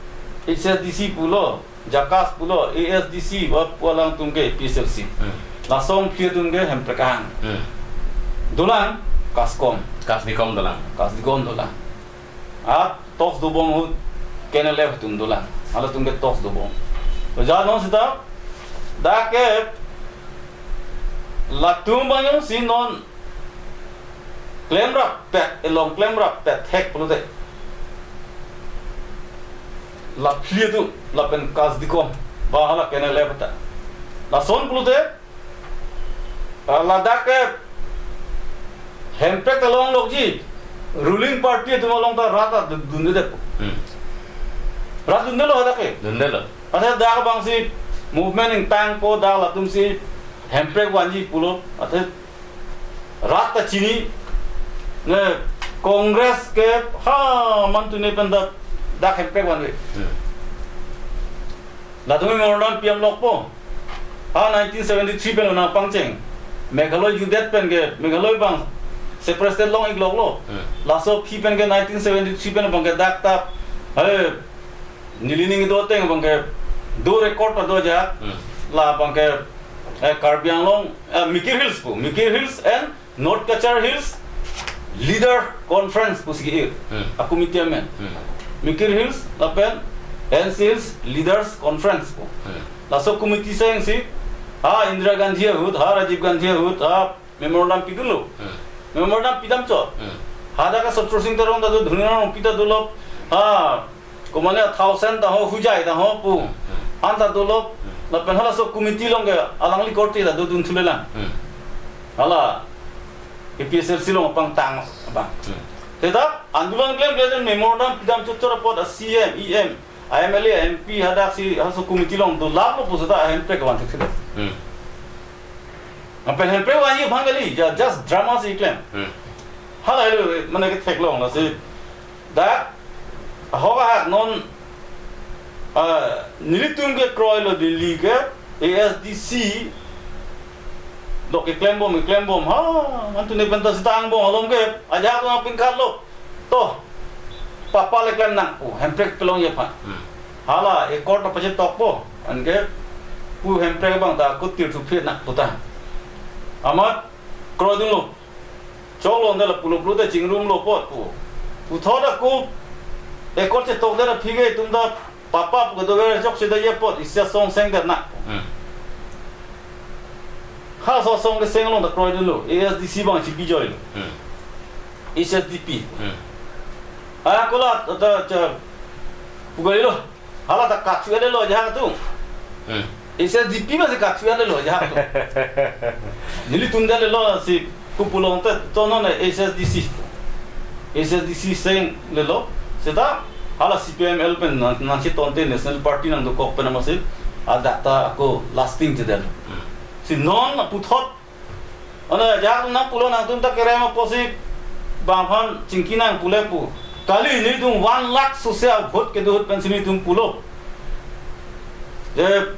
H S D C pulo, JACAS pulo, A S D C, ba pu alangtum ke P S L C. Hmm. Lason phli atum ke hemprek kehang. Hmm. Dolang, KASCOM. KAS Dikom dolang. KAS Dikom dolang. A-talks dobom ahut, K N L F atum dolang. Halatum ke talks dobom. To ja non seta, dak ke latum abang jongsi non klemrap pet, elong klemrap pet hek pulote. La phli atum, lapen KAS Dikom, ba hala K N L F ta. Lason pulote, ah, ladak ke Hemprek ta longlokji, ruling party atum along ta rat ta dun-, dundedet. Hmm. Rat dundelo hadak ke. Dundelo. Athe dak abangsi movement ingtangpo, dak latumsi Hemprek vanji pulo. Athe rat ta chini, ne Congress ke ha mantu ne pen dak, dak Hemprek vanve. Hmm. Latum memorandum P M lokpo. Ha nineteen seventy-three pen nangpangcheng. Meghalaya judet pen ke, Meghalaya abang separate state long-ikloklo. Hmm. Laso aphi pen ke nineteen seventy-three pen abang ke dak ta, he, neli ning do ateng abang ke do record ta do ajahak. Hmm. La abang ke, eh, Karbi Anglong, eh, Mikir Hills pu, Mikir Hills and North Cachar Hills Leader Conference pusi ke-ir. Hmm. A committee amen. Hmm. Mikir Hills lapen N C Hills Leaders Conference pu. Hmm. Laso committee asengsi, ha Indira Gandhi ahut, ha Rajiv Gandhi ahut, ha memorandum pidunlo. Hmm. Memorandum pidam chot. Hmm. Hadak ke Satru Singh Teron ta do, Dhunirang Rongpi ta dolo. Ha, komatne Thao Sen ta ho, Hojai ta ho pu. Hmm. An ta dolo. Hmm. Lapen halaso committee along ke alangli korte ta do dunthulelang. Hmm. Hala A P H L C along pangtang abang. Hmm. Te dak andulan klemkle memorandum pidam chot chot apot a C M, E M, M L A, M P hadaksi halaso committee along dolaplo pu seta Hemprek van thekthedet. Hmm. Lapen Hemprek vanji aphan kali, ja, just drama si klem. Hmm. Hala helo, mane ketheklong lasi. Dak, ahok ahak non, ah, nelitum kekroilo Delhi ke, A S D C, dok keklembom, keklembom, ha, mantu ne pen ta sitang bom, alom ke, ajahak nangpingkatlo. To, papa le klem nangpo, Hemprek pelongji aphan. Hmm. Hala, accord ta pachetokpo, anke, pu Hemprek abang ta kutir thuphe nangpo ta. Amat, kroidunlo. Choklo ante lapulo pulote chingrumlo apot pu. Puthot ako accord chetokdet aphi ke itum ta papa pu kedover chok seta ye apot isi asong sengdet nangpo. Hmm. Halaso asong keseng along ta kroidunlo, A S D C abang chibijoilo. Hmm. H S D P. Hmm. Ah, kola ta, ta, ta, pu kalilo. Hala ta kathu-et lelo ajahak atum. Hmm. H S D P masi kathu-et lelo ajahak atum. Nelitum det lelo si kopulongte tonon H S D C. H S D C seng lelo. Seta hala C P I M L pen nang, nangchetonte National Party nangdokok pen amatsi hadak ta ako lasting chedetlo. Hmm. Si non puthot Ano ajahak nangpulo nangtum ta kerem apotsi bang aphan chingki nang pule pu. Kali nelitum one lakh sose a-vote kedo ahut pensi nelitum pulo. Je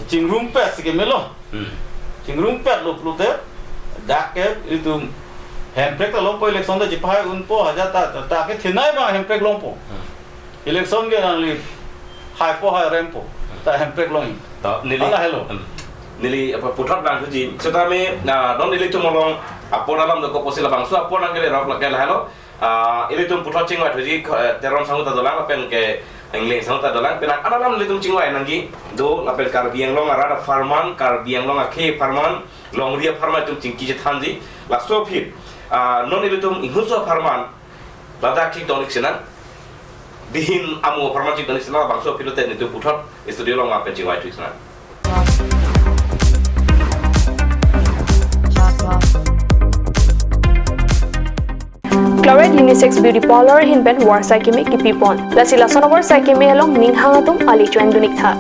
chingrumpetsi kemelo. Hmm. Chingrumpetlo pulote dak ke nelitum Hemprek ta longpo election ta chipahai unpo hajar ta, ta, ta ke thenei bang Hemprek longpo. Hmm. Election ke nangli haipo hairempo. Ta Hemprek longji. To, neli, hala helo. Hmm. Neli apa puthot nangthuji. Setame, ah, non nelitum along apor alam dokok apotsi labangso apor nangkelerok lake lahelo. Ah, ilitum puthot chingvai thuji, eh, Teron sangho ta dolang lapen ke Engleng sangho ta dolang. Penang an alam nelitum chingvai nangji. Do lapen Karbi Anglong arat apharman, Karbi Anglong akhei apharman, longri apharman itum chingki chethanji. Laso aphi, ah, non ilitum inghutso apharman ladak chingtong-ik sinang. Dihin amo apharman chingtong-ik sinang, labangso aphi lote nelitum puthot studio along lapen chingvai thu-ik sinang. Claret Unisex Beauty Parlor ahin pen varsai keme kipipon. Lasi lason avarsai keme along ning hang atum ali choin dun-ik tha.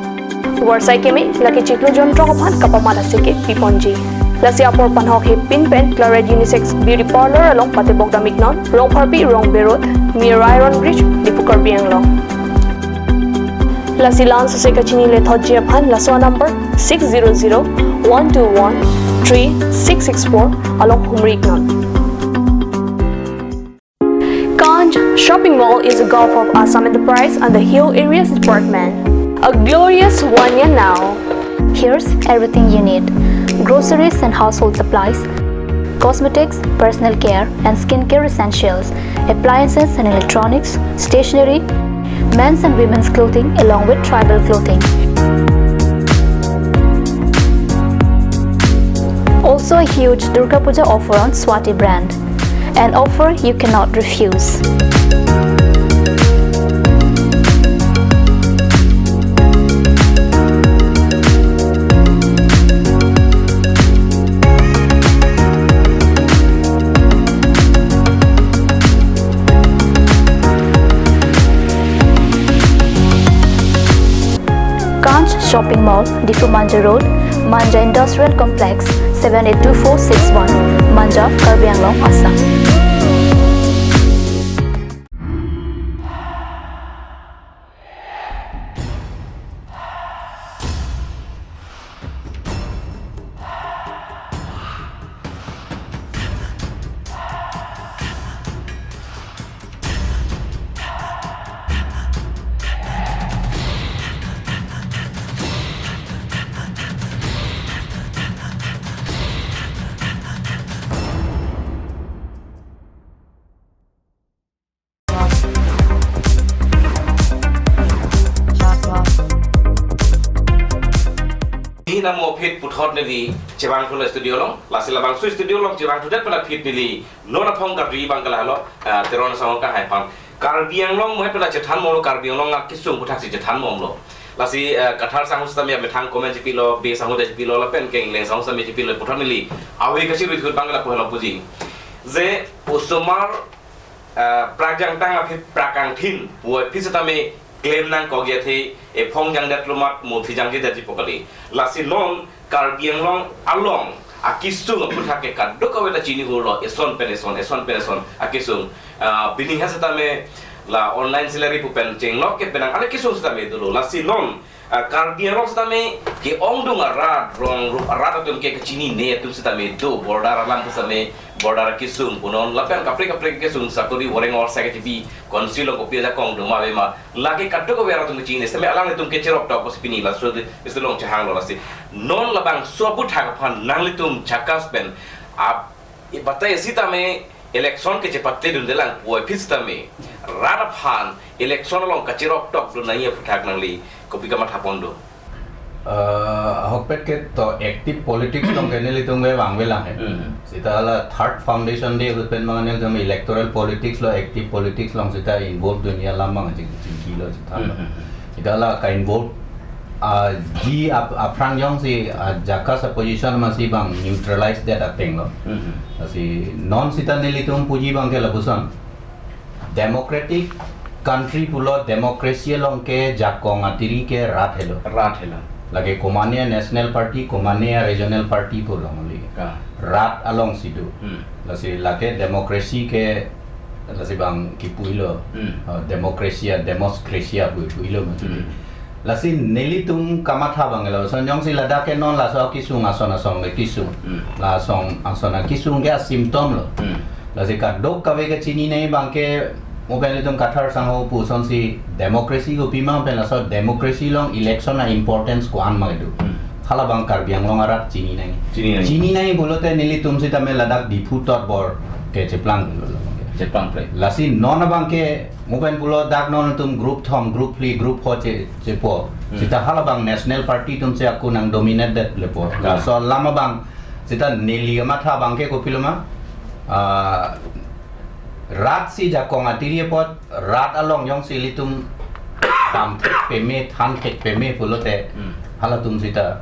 Varsai keme lake chiklo jonthrok aphan kapamat aseke piponji. Lasi apor panhok hepin pen Claret Unisex Beauty Parlor along patebok dam-iknon, Rongpharpi Rongbe Road, near Iron Bridge, Diphu Karbi Anglong. Lasi la-an sose kachini lethotji aphan laso number six zero zero one two one three six six four along humri-iknon. Kanj Shopping Mall is a gulf of Assam Enterprise and the Hill Areas Department. A glorious one year now. Here's everything you need: groceries and household supplies, cosmetics, personal care and skincare essentials, appliances and electronics, stationery, men's and women's clothing, along with tribal clothing. Also a huge Durga Puja offer on Swati brand. An offer you cannot refuse. Hall, Diphu Manja Road, Manja Industrial Complex, seven eight two four six one, Manja, Karbi Anglong, Assam. Hi namo aphi puthot neli chevangthu la studio along, lasi labangso studio along chevangthudet pen aphi neli non aphong karju abang ke lahelo, ah, Teron asangho kanghai aphan. Karbi Anglong mo pen chethan bomlo, Karbi Anglong akesung aputhak si chethan bomlo. Lasi, ah, Kathar asangho sitame methang comment chepilo, Bey asangho ta chepilo, lapen ke Engleng asangho sitame chepilo, puthot neli ave kachiru thut abang ke lapu henlo puji. Je osomar ah, prak jangtang aphi prak angthin puvoiphit sitame klem nangkok athe ephong jangdetlo mat mo aphi jangjedetji pu kali. Lasi non Karbi Anglong along akesung aputhak ke kadokave ta chini hurlo, eson pen eson, eson pen eson akesung. Ah, pini ha sitame la online salary pu pen chenglok ke penang ale kesung sitame dolo. Lasi non ah, Karbi Anglong sitame ke-ongdung arat, rong rup arat atum ke kachinine atum sitame do, border alam sitame, border akesung punon, lapen kaprek kaprek kesung, sakori wareng or sa kechipi, council along kopi ajakong do ma ave ma, lake kadokave arat atum kachinine, sitame alanglitum ke cherok tok pusi pini laso de, isi along chehanglo lasi. Non labangso aputhak aphan nanglitum Jhakas pen, ap, i batai sitame, election kechepatedunde lang puvoiphit sitame, rat aphan election along kacherok tokdun nangji aputhak nangli kopi kamatha pon do? Eh, ahokpet ke to active politics along ke nelitum ke vangve lang he. Hmm. Sita la third foundation day ahut pen abang nelitum electoral politics lo, active politics along sita involve dunji alam abang ching, chingkilo chethanlo. Hmm, hmm, hmm. Sita la ka-involve, ah, ji ap-, aphrang jongsi, ah, Jhakas a-position masi abang neutralize det atenglo. Mhm. Lasi non sita nelitum puji abang ke lapuson. Democratic country pulo, democracy along ke jakong atiri ke rat helo. Rat helo. Lake komane national party, komane regional party pu along li. Ah. Rat alongsi do. Hmm. Lasi lake democracy ke, lasi abang kipuilo. Hmm. Ah, democracy a, democracy a pu, puilo mati. Hmm. Lasi nelitum kamatha abang lo, son jongsi ladak ke non laso akesung ason ason le kesung. Hmm. Lason ason akesung ke a-symptom lo. Hmm. Lasi kadokave kachinine abang ke mo pen nelitum Kathar asangho pusonsi democracy kopi ma pen laso democracy along election a-importance ko-an ma kedo. Hmm. Hala abang Karbi Anglong arat chini nangji. Chini nangji. Chini nangji pulote nelitum sitame ladak Diphu torbor ke cheplang pulo. Cheplang pre. Lasi non abang ke mo pen pulo dak non atum group thom, group phli, group pho che, chepo. Hmm. Sita hala abang national party atum si ako nang-dominate det lepo. Hmm. Laso alam abang sita neli kamatha abang ke kopilo ma. Ah, rat si jakong atiri apot, rat along jongsi ilitum dam thek peme, than thek peme pulote, Hmm. halatum sita.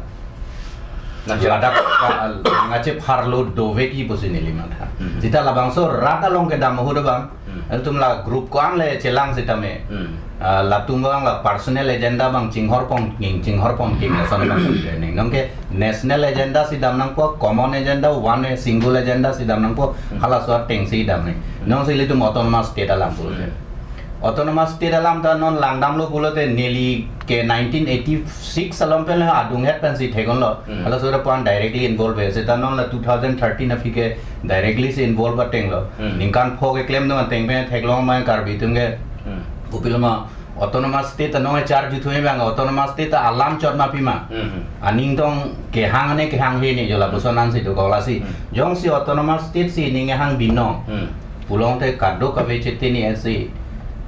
Nang ladak ka, nangchepharlo dovekji pusi neli matha. Hmm. Sita labangso rat along kedam ahut abang, Hmm. ilitum la group ko-an le chelang sitame. Hmm. Ah, latum abang la personal agenda abang chinghor pon king, chinghor pon king, lason abang ning. Nonke national agenda si dam nangpo, common agenda, one single agenda si dam nangpo, Hmm. halaso atengsi dam nang. Nonsi ilitum autonomous state alam pulote. Hmm. Autonomous state alam ta non langdamlo pulote neli ke nineteen eighty-six along pen le adunghet pensi theklonglo. Hmm. Halaso ra pan directly involve he. Seta non la two thousand thirteen aphi ke directly si involve atenglo. Hmm. Ningkan pho keklem dun ateng pen theklong ma Karbi atum ke. Hmm. Kopilo ma autonomous state ta non e charge thu abang autonomous state ta alam chot ma pima. Hmm. Aning tong kehang ne kehang he ne jo lapuson ansi dokok lasi. Hmm. Jongsi autonomous state si ning hang binong. Hmm. Pulote kadokave chetini esi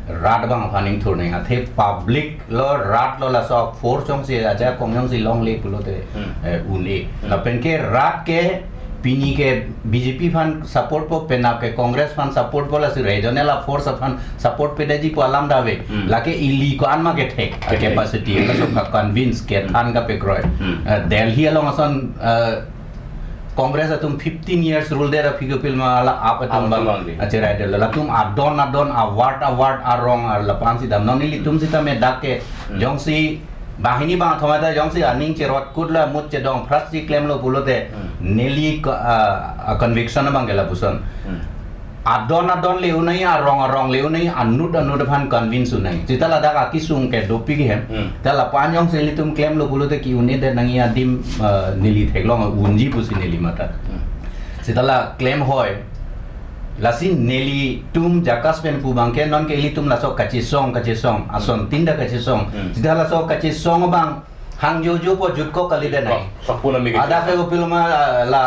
rat abang aphan ingthur nang athe public lo rat lo laso force jongsi ajakong jongsi longle pulote, Hmm. eh, un-e. Hmm. Lapen ke rat ke pini ke B J P aphan support po, penap ke Congress aphan support po, lasi regional a-force aphan support pedetji pu alam ta ave. Hmm. Lake ili ko-an ma kethek, Kethek. capacity, laso ka-convince, kethan kapekroi. Hmm. Eh, Delhi along ason, eh, Congress atum fifteen years rule det aphi kopilo ma la AAP atum AAP atum abang abang di. acherai det. Latum adon adon award award arong ar lapu-an si dam. Non ilitum sitame dak ke Hmm. jongsi Banghini bangthom ta jongsi aning cherot kut la mut chedong phrat si klemlo pulote Hmm. neli ko-, ah, ah, conviction abang ke lapuson. Hmm. Adon adon le un-e, arong arong le un-e, anut anut aphan convince un-e. Seta ladak akesung ke dopik hem. Hmm. Ta lapu-an jongsi ilitum klemlo pulote ke-un-edet nangji adim, ah, neli theklong unji pusi neli matha. Hmm. Seta la klem hoi. Lasi nelitum JACAS pen pu abang ke non ke ilitum laso kachesong kachesong, ason Hmm. tinda kachesong. Hmm. Seta laso kachesong abang hang jojo po jutkok kalidet nai. Kok, sampuna mi Ada kachesong. Ke upiloma, ah, la,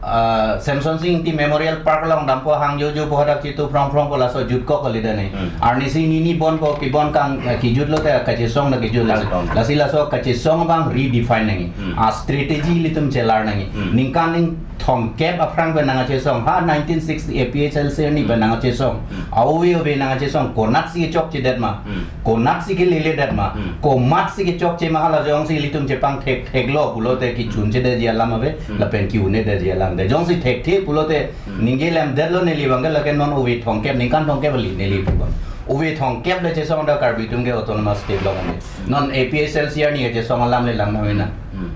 ah, Semsonsing Ingti Memorial Park along dampo hang jojo po hadak chitu phrong phrong po laso jutkok kalidet nai. Hmm. Arnisi nini bon po kibon kang, eh, kijutlo te kachesong na kijutlo. Kachesong. Lasi laso kachesong abang redefine nangji. Hmm. A strategy ilitum chelar nangji. Hmm. Ningkan ning thomkep aphrang pen nangkachesong. Ha nineteen sixty A P H L C arni pen Hmm. nangkachesong. Hmm. Ave ave nangkachesong. Konatsi chokchedet ma. Hmm. Konatsi keleledet ma. Hmm. Komatsi kechokche ma hala jongsi ilitum chepangthek theklo pulote Hmm. kechunchedetji alam ave. Hmm. Lapen ke-un-edetji alam ave. Jongsi thekthe pulote Hmm. ningje lemdetlo neli abang ke lake non ave thomkep ningkan thomkep ali neli pu abang. Ave thomkep le chesong da Karbi atum ke autonomous state lo kan. Hmm. Non A P H L C arni kachesong alam le lang na mena. Hmm.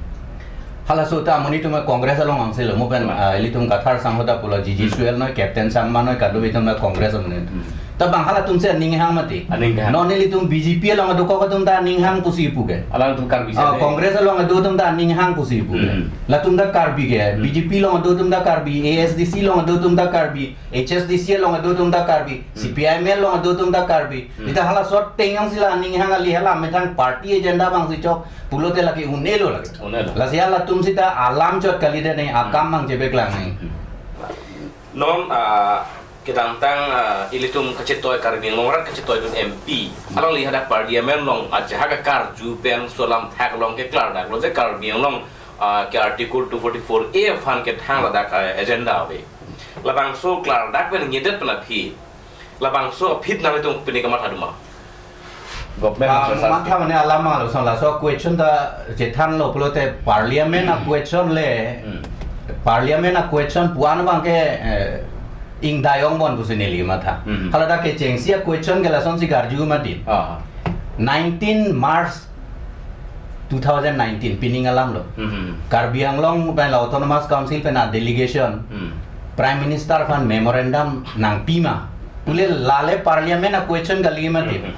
Halaso ta amonit atum Congress along angse lo mo pen, Hmm. ah, ilitum Kathar Sangho ta pulo, G G Hmm. Suel noi, Captain Sangma noi, kadokave atum ta Congress amonit. Hmm. Ta bang halatum si aning hang mati. Aning hang. Non ilitum B J P along dokok atum ta aning hang pusi pu ke. Alangtum Karbi Ah, sete. Congress along do atum ta aning hang pusi pu ke. Hmm. Latum ta Karbi ke. Hmm. B J P along do atum ta Karbi, A S D C along do atum ta Karbi, H S D C along do atum ta Karbi, Hmm. C P I M L along do atum ta Karbi. Hmm. Seta halaso ateng jongsi la aning hang ali hala methang party agenda abang si chok pulote lake un-elo lake. Un-elo. Lasi halatum seta alam chot kalidet nai Hmm. akam abang chepeklang nai. Hmm. Non, ah, kedamtang, ah, ilitum kachetoi Karbi Anglong arat kachetoi atum M P. Hmm. Alangli hadak Parliament along ajahak akarju pen laso alam thak along ke klardaklo je Karbi Anglong, ah, ke Article two forty-four A aphan kethang ladak, ah, agenda ave. Labangso klardak pen ngedet pen aphi. Labangso aphi nanglitum pini kamatha do ma? Government Ah, answer. Matha mane alam abang lason laso question ta chethanlo pulote Parliament a Hmm. question le, Hmm. Parliament a question pu-an abang ke, eh, ingdai ong bon pusi neli matha. Hmm. Hala dak kechengsi a question ke lasonsi karju mati. Ah. Nineteen March two thousand nineteen, pining alam lo. Hmm. Karbi Anglong pen la Autonomous Council pen a delegation Hmm. Prime Minister aphan memorandum nangpi ma. Pule lale Parliament a question kali mati. Hmm.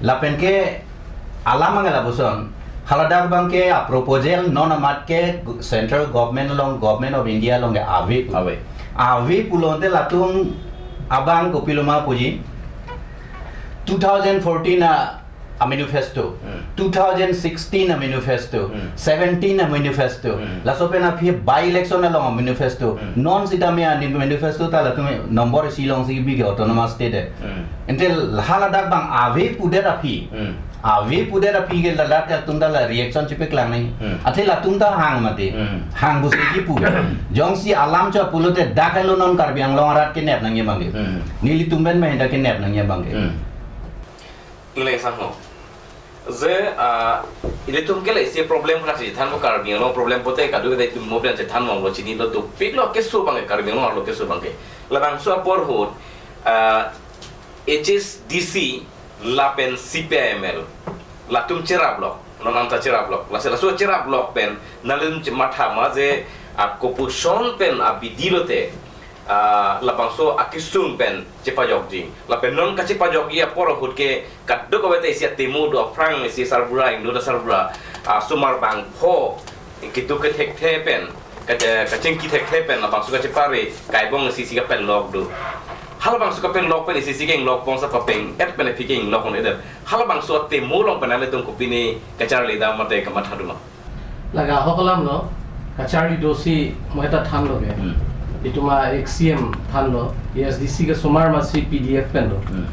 Lapen ke alam abang lapuson. Haladak abang ke a proposal non amat ke Central Government along, Government of India along ke ave pu. Ave. Ave pulote latum abang kopiloma puji. Two thousand fourteen a a manifesto, Hmm. two thousand sixteen a manifesto, Hmm. seventeen a manifesto, Hmm. laso pen aphi by election along a manifesto, Hmm. non sitame a manifesto ta latum number isi alongsi bi ke autonomous state. Hmm. Ante haladak abang ave pudet aphi, Hmm. ave pudet aphi ke ladak atum ta la reaction chepeklang nai. Hmm. Athe latum ta hang mati, Hmm. hang pusi kipu. Jongsi alam chot pulote dak helo non Karbi Anglong arat kenep nangji abang ke. Hmm. Nelitum pen mahin ta kenep nangji abang ke. Hmm. Ingleng sangho. Je, ah, ilitum ke le isi problem pura si than mo Karbi Anglong problem pote kadu de tum mo bian si than mo lo chinilo dopiklo keso abang ke Karbi Anglong lo keso abang ke. Labangso apor ahut, ah, H S D C lapen C P I M L. Latum cheraplok, non anta cheraplok. Lasi laso cheraplok pen, nangtum chematha ma je, ah, kopuson pen abidi lote, ah, labangso akesung pen chepajokji. Lapen non kachepajokji apor ahut ke kadokave ta isi atemo do aphrang isi sarbura, ingdo ta sarbura, ah, osomar bangpho, keduk kethekthe pen, ka-, kachingki thekthe pen, labangso kachepare, kaibong isi isi kapelok do. Halabangso kapelok pen isi isi ke inglok bong sa papeng, et pen aphi ke inglok on eder. Halabangso atemo along pen nangtum kopine kacharli dam mate kamatha do ma? Laga ahok alam lo, kacharli dosi mo heta thanlo ke. Hmm. Itum a ex C M thanlo, A S D C ke osomar masi P D F pen lo. Hmm.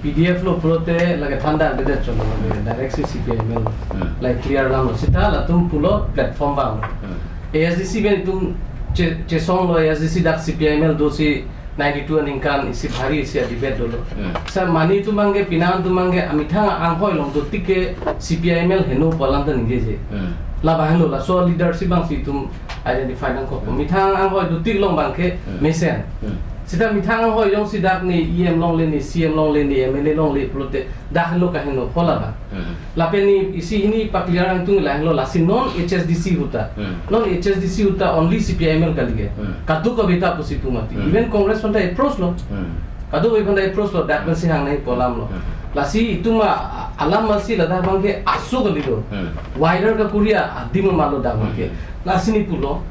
P D F lo pulote lake than dak dedet chot lo ke, direct si C P I M L lo. Hmm. Like clear alam lo. Seta latum pulo platform abang lo. Hmm. A S D C pen itum che-, chesong lo, A S D C dak C P I M L dosi ninety-two aningkan isi bhari isi a-debate dolo. Hmm. Sa mane atum abang ke, penang atum abang ke, amethang anghoi along dotik ke C P I M L heno pu alam ta ningjeje. Hmm. Labang helo, laso leadership abang si itum identify nangkok. Hmm. Methang anghoi dotik along abang ke Hmm. mesen. Hmm. Sita methang ahoi jongsi dak ne E M longle, ne C M longle, ne M L A longle pulote dak lo kaheno hola ba. Hmm. Lapen ne isi hini pa-clear angtung lahelo, lasi non H S D C ahut ta. Hmm. Non H S D C ahut ta only C P I M L kali ke. Hmm. Kadokave ta pusi pu mati. Hmm. Even Congress aphanta approach lo. Hmm. Kadokave aphanta approach lo, dak Hmm. pensi hang nangji pu alam lo. Hmm. Lasi itum a-, alam masi ladak abang ke aso kali lo. Hmm. Wider ka Korea adim ma lo dak abang ke. Hmm. Lasi ne pulo,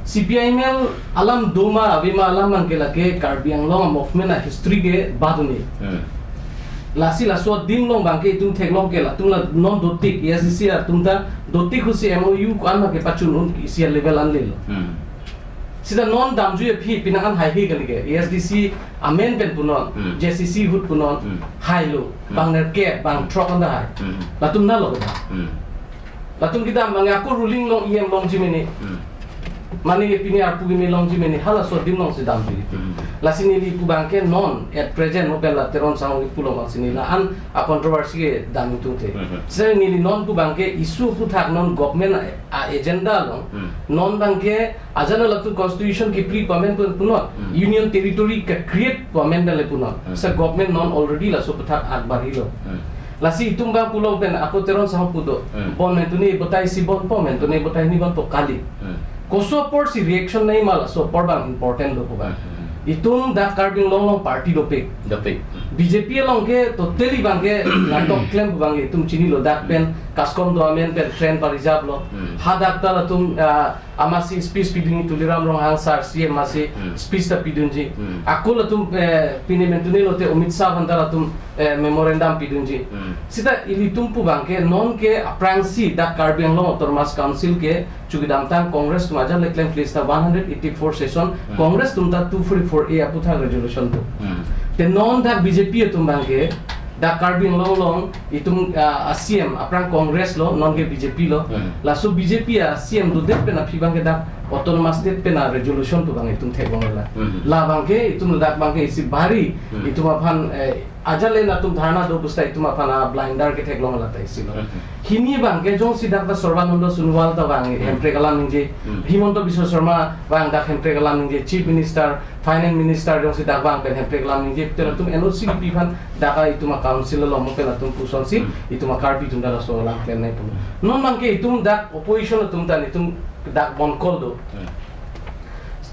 C P I M L alam do ma ave ma alam abang ke lake Karbi Anglong movement a-history ke baduni. Hmm. Lasi laso adim along abang ke itum theklong ke latum la non dotik, A S D C atum ta dotik ahutsi M O U ko-an ma kepachun un isi a-level anle lo. Hmm. Sita non damjui aphi penang an haihe kali ke. A S D C amen pen punon, Hmm. J C C ahut punon, Hmm. hailo, Hmm. bang nerkep, bang Hmm. throk an ta hai. Hmm. Latum na lo ba. Hmm. Latum kedam abang ako ruling along E M longji mene. Hmm. Mane ke pini arpu kimi longji mene, halaso adim alongsi damji. Hmm. Lasi neli pu abang ke non at present mo pen la Teron Sangho kipu along abangsi neli la-an a-controversy kedam tungte. Hmm. Sir neli non pu abang ke issue aphuthak non government a, a-agenda along. Hmm. Non abang ke ajana latum constitution kepri pu amen pen punon. Hmm. Union territory ke-create pu amen pen le punon. Hmm. Sir government non already laso aphuthak akbar hilo. Hmm. Lasi itum abang pulo pen ako Teron Sangho pu do. Hmm. Bon mentune botai isi bonpo, mentune botai hini bonpo kali. Hmm. Koso apor si reaction nangji ma laso apor abang important do pu abang. Hmm. Itum dak Karbi Anglong along party dopik. Dopik. Hmm. B J P along ke totally abang ke latok klem pu abang itum chinilo, dak pen CASCOM do amen pen train pa-reserve lo. Hmm. Hadak ta latum, ah, amatsi speech pidunji, Tuliram Ronghang sir C M amatsi Hmm. speech ta pidunji. Hmm. Ako latum, eh, pine mentune lote Amit Shah aphanta latum, eh, memorandum pidunji. Hmm. Sita ilitum pu abang ke non ke aphrangsi dak Karbi Anglong Autonomous Council ke chukidamtang Congress atum ajat le klem place ta one hundred eighty-four session, Hmm. Congress atum ta two forty-four A aphuthak resolution do. Hmm. Te non dak B J P atum abang ke dak Karbi Anglong along itum, ah, a-C M aphrang Congress lo, non ke B J P lo. Hmm. Laso B J P a-C M dodet pen aphi abang ke dak Autonomous State pen a-resolution pu abang itum theklong la. Hmm. La abang ke itum ladak abang ke isi bari Hmm. itum aphan, eh, ajat le latum dharna do pusita itum aphan a-blinder ketheklong la ta isi lo. Hmm. Hini abang ke jongsi dak ta Sarbananda Sonowal ta abang Hmm. Hemprek alam ningje, Hmm. Himanta Biswa Sarma abang dak Hemprek alam ningje, Chief Minister, Finance Minister jongsi dak abang pen Hemprek alam ningje, te latum N O C kipi aphan dak a itum a-council along mo pen latum pusonsi, Hmm. itum a-Karbi atum dak laso alam klem nangji pu. Non abang ke itum dak opposition atum ta itum dak bon call do. Hmm.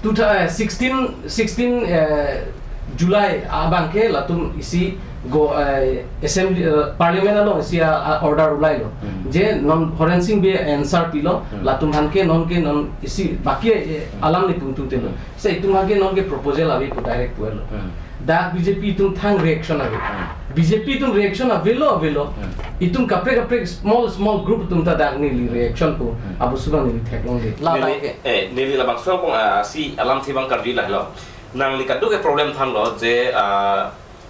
Two thou-, eh, sixteen, sixteen, eh, July abang ke latum isi go, eh, assembly, eh, parliament along isi a, a-order ulai lo. Hmm. Je non Horen Sing Bey answer pilo, Hmm. latum aphan ke non ke non isi baki, eh, Hmm. alam ne pung tungte lo. Hmm. Sita itum aphan ke non ke proposal ave pu direct pulo. Hmm. Dak B J P atum thang reaction ave. Hmm. B J P atum reaction avelo avelo. Hmm. Itum kaprek kaprek small small group atum ta dak neli reaction pu Hmm. abusu abang neli theklongji. La Neli, abang ke. eh, neli labangso pong, ah, si alamthe abang karju lahelo. Nangli kadokave problem thanlo je, ah,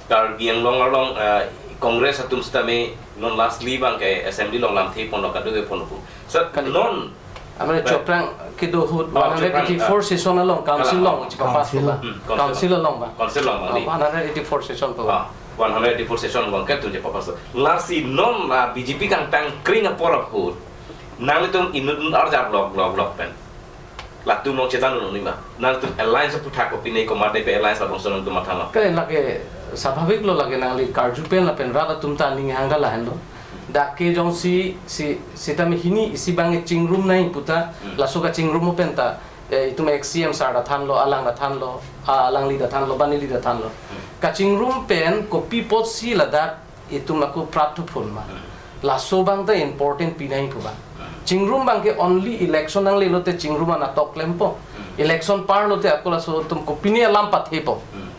Karbi Anglong along, ah, Congress atum sitame non lastly abang ke assembly along lamthe ponlo kadokave ponlo pu. Sir, Kali. non Amene Right. chopra kedo ahut Ah, one hundred eighty-four chopra, ah. session along, council Kalang. along, chika pass Council. ko ba. Hmm, council. Council along ba. Council along Ah, bang di. one hundred eighty-four session ko. Ah, one hundred eighty-four session along ke tu je papas. Lasi non, ah, B J P kangtang kring apor ahut. Nanglitum inut inut arjap lok lok lok pen. Latum along chetan ununi ma. Nangtum alliance aphuthak kopine komatne pen alliance labangso nangtum matha ma. Ke lake sabhabik lo, lake nangli karju pen lapen rat atum ta aning hang ta lahenlo. Dak ke jongsi, si, sitame hini isi abang ke chingrum nangji puta, Hmm. laso kachingrum pen ta, eh, itum ex C M sir ta thanlo, alang ta thanlo, ah, alangli ta thanlo, banili ta thanlo. Hmm. Kachingrum pen kopi apotsi ladak itum ako prat thuphun ma. Hmm. Laso abang ta important pi nangji pu abang. Hmm. Chingrum abang ke only election nangle lote chingrum anatok klempo. Hmm. Election par lote ako laso atum kopine alam pathepo. Hmm.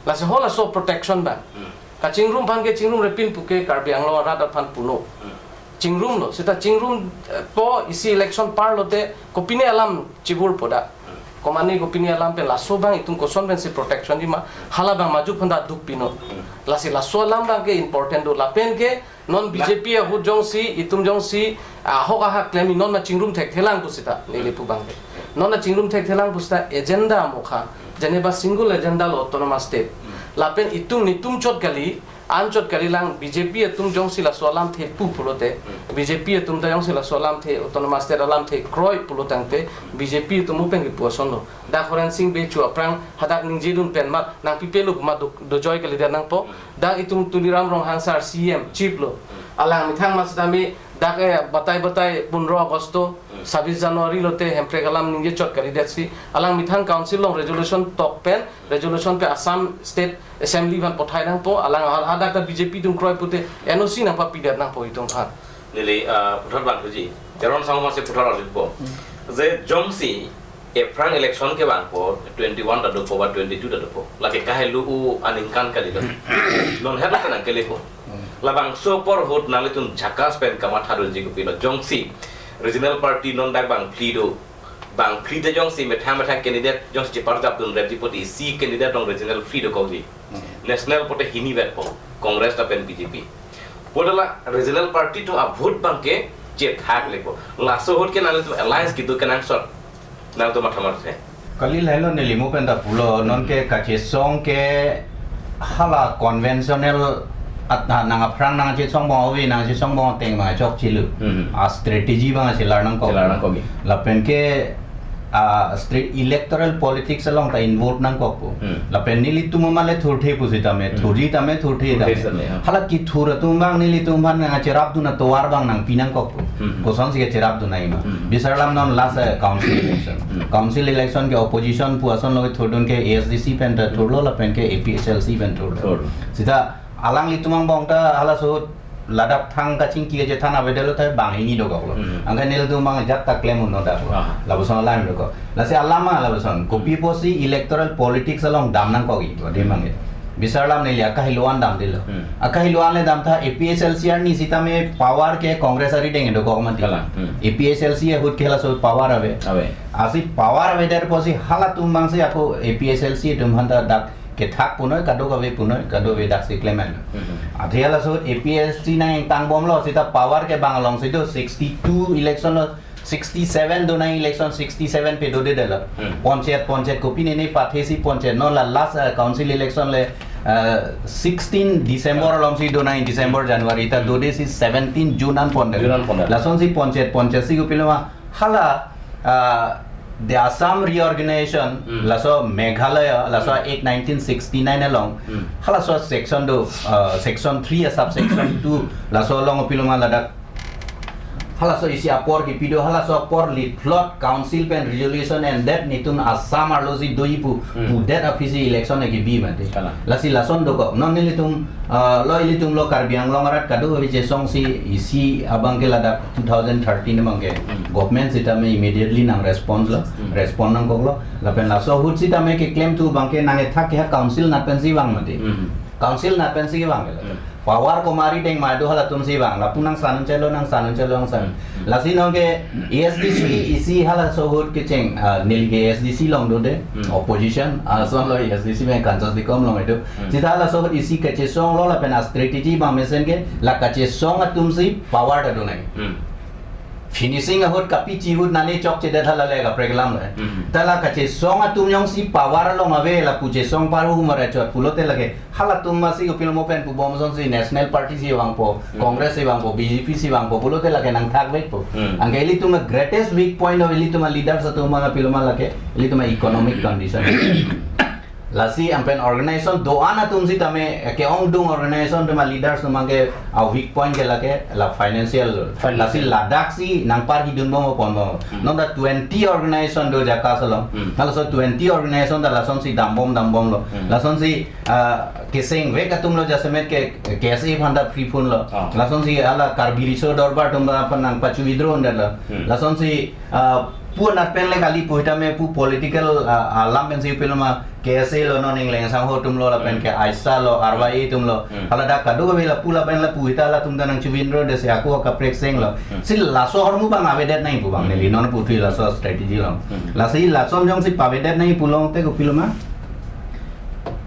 Lasi halaso protection abang. Hmm. Kachingrum aphan ke chingrumre pin puke Karbi Anglong arat aphan puno. Hmm. Chingrumlo, sita chingrum, eh, po isi election par lote kopine alam chibur po dak. Hmm. Komatne kopine alam pen laso abang itum koson pensi protection ji ma, hala abang maju aphanta duk pino. Hmm. Lasi laso alam abang ke important do, lapen ke non Lah. B J P ahut jongsi, itum jongsi, ahok ahak klemji non ma chingrum thekthelang pusita, neli pu abang ke. Non ma chingrum thekthelang pusita agenda mokha, jeneba single agenda lo autonomous state. Hmm. Lapen itum netum chot kali, Anchot kalilang, B J P atum jongsi laso alamthe pu pulote, Hmm. B J P atum ta jongsi laso alamthe, autonomous state alamthe kroi pulotangte, B J P atum pen kipu asonlo. Dak Horensing Bey chu aphrang hadak ningjedun pen mat nangpipelo pu mat do, dojoi kalidet nangpo. Hmm. Dak itum Tuliram Ronghang sar C M chief lo. Hmm. Alang methang mat sitame dak, eh, batai batai pundro Agosto, Hmm. sabis January lote Hemprek alam ningje chot kalidetsi. Alang methang council along resolution tok pen, resolution pen Assam State Assembly aphan pothai nangpo, alang ha-, hadak ta B J P atum kroi pute N O C nangpapidet nangpo itum aphan. Neli, ah, puthot bang thuji, Teron Sangma si puthot arjupo. Hmm. Je jongsi, ephrang election kevangpo, twenty-one ta dopo ba twenty-two ta dopo. Lake kahelo u aningkan kalilo. Non helo kanang kelepo. Hmm. Labangso apor ahut nanglitum jhakas pen kamathadunji kopilo. Jongsi regional party non dak bang phli do. Bang phli te jongsi methang methang candidate jongsi cheparjapdun red ji poti isi candidate along regional phli dokokji. Hmm. National pote hini vetpo. Congress lapen B J P. Pulote la regional party atum a-vote abangke chethak lepo. Laso ahut ke nanglitum alliance kedo kenangsot. Nangtum matha marthe. Kali lahelo neli mo pen ta pulo, non ke kachesong ke hala conventional at-, ah, nang aphrang nangchesong abang ave, nangchesong abang ateng ma chokchelo. Hmm. A strategy abang chelar nangkok. Chelar nangkok. Lapen ke, ah, stra-, electoral politics along ta involve nangkokpo. Hmm. Lapen nelitum ma le thurthe pusitame, Hmm. thurji tame thurthe Thurthe tame. tame, ha. Hala kethur atum abang nelitum aphan nangcherapdun atovar abang nangpi nangkokpo. Hmm. Kosonsi kacherapdun nangji ma. Hmm. Bisarlam non last, eh, council election. Hmm. Council election ke opposition pu asonlo kethurdun ke A S D C pen ta thurlo lapen ke A P H L C pen thurlo. Thurlo. Sita alanglitum angbong ta halaso ahut ladak thang kachingki kachethan avedetlo ta banghini dokoklo. Hmm. Anke nelitum abang ajat ta klem un-e daklo. Ah. Lapuson alam dokok. Lasi alam ma lapuson. Kopi apotsi electoral politics along dam nangkokji, to, ade Hmm. abangke. Bisarlam neli akahelo an damdetlo. Hmm. Akahelo an le damtha A P H L C arni sitame power ke Congress arideng dokok mati. Kalang. Hmm. A P H L C ahut ke laso power ave. Ave. Lasi power avedet apotsi halatum abangsi ako A P H L C atum aphan ta dak kethak punoi, kadokave punoi, kadokave daksi klemen. Hmm. Athe halaso A P H L C nangtang bomlo, sita power ke bang alongsi do, sixty-two election lo, sixty-seven do nang election, sixty-seven pe dodedetlo. Hmm. Panchayat, panchayat kopi nene pathesi panchayat. Non la last, uh, council election le, uh, sixteen December alongsi do nang, December, January ta dodesi seventeen June an pondet. June an pondet. Lasonsi panchayat, panchayat si kopilo ma hala, uh, the Assam reorganization, Hmm. laso Meghalaya, laso Hmm. Act nineteen sixty-nine along, Hmm. halaso section do, uh, section three a subsection two, laso along kopilo ma ladak halaso isi apor kipi do, halaso apor liphlot council pen resolution endet nelitum Assam arlosi doji pu, Hmm. pudet aphisi election kebi mati. Kalang. Lasi lason dokok. Non nelitum, ah, lo ilitum lo Karbi Anglong arat kadokave chesongsi isi abangke ladak two thousand thirteen abangke. Hmm. Government sitame immediately nang response lo, Hmm. respond nangkoklo. Lapen laso ahut sitame keklem thu abangke nangkethak ke ha council anat pensi vang mati. Hmm. Council anat pensi vang ke la. Hmm. Power komat arideng ma do halatumsi vang. Lapu nang sanun chelo, nang sanun chelo, nang san. Hmm. Lasi non ke A S D C isi halaso ahut kecheng, ah, neli ke A S D C along dode, Hmm. opposition, ah, asonlo A S D C me kansas dikom along do. Hmm. Sita halaso ahut isi kachesonglo lapen a strategy abang mesen ke la kachesong atumsi power ta do nang. Hmm. Finishing ahut kapichi ahut nani chokchedet hala le kaprek alam le. Hmm. Ta la kachesong atum jongsi power along ave lapu chesong parhu mara chot pulote lake halatum masi kopilo mo pen pu bom asonsi National Party si vangpo, Hmm. Congress si vangpo, B J P si vangpo pulote lake nangthakvekpo. Hmm. Anke ilitum a greatest weak point of ilitum a leaders atum ma kopilo ma lake ilitum a economic condition. Lasi ampen organization do-an atum sitame, eh, ke-ongdung organization atum a leaders atum abangke a weak point ke lake la financial. Financial. Lasi ladaksi nangparhidun bom ponbom. Hmm. Non ta twenty organization do JACAS along. Hmm. Halaso twenty organization ta lasonsi dambom dambomlo. Hmm. Lasonsi, ah, kesengvek atumlo jasemet ke K S A aphan ta free phone lo. Ah. Lasonsi hala Karbi Riso Dorbar atum aphan nangpachu withdraw detlo. Hmm. Lasonsi, ah, pu anat pen le kali pu sitame pu political, ah, alam pensi kopilo ma K S A lo, non Ingleng Sangho atumlo lapen Hmm. ke AISA lo, R Y A atumlo. Hmm. Hala dak kadokave lapu lapen lapu sita latum ta nangchu withdraw detsi ako kaprek senglo. Hmm. Si laso ahormu abang avedet nangji pu abang Hmm. neli non puthui laso strategy along. Hmm. Lasi lason jongsi pavedet nangji pulongte kopilo ma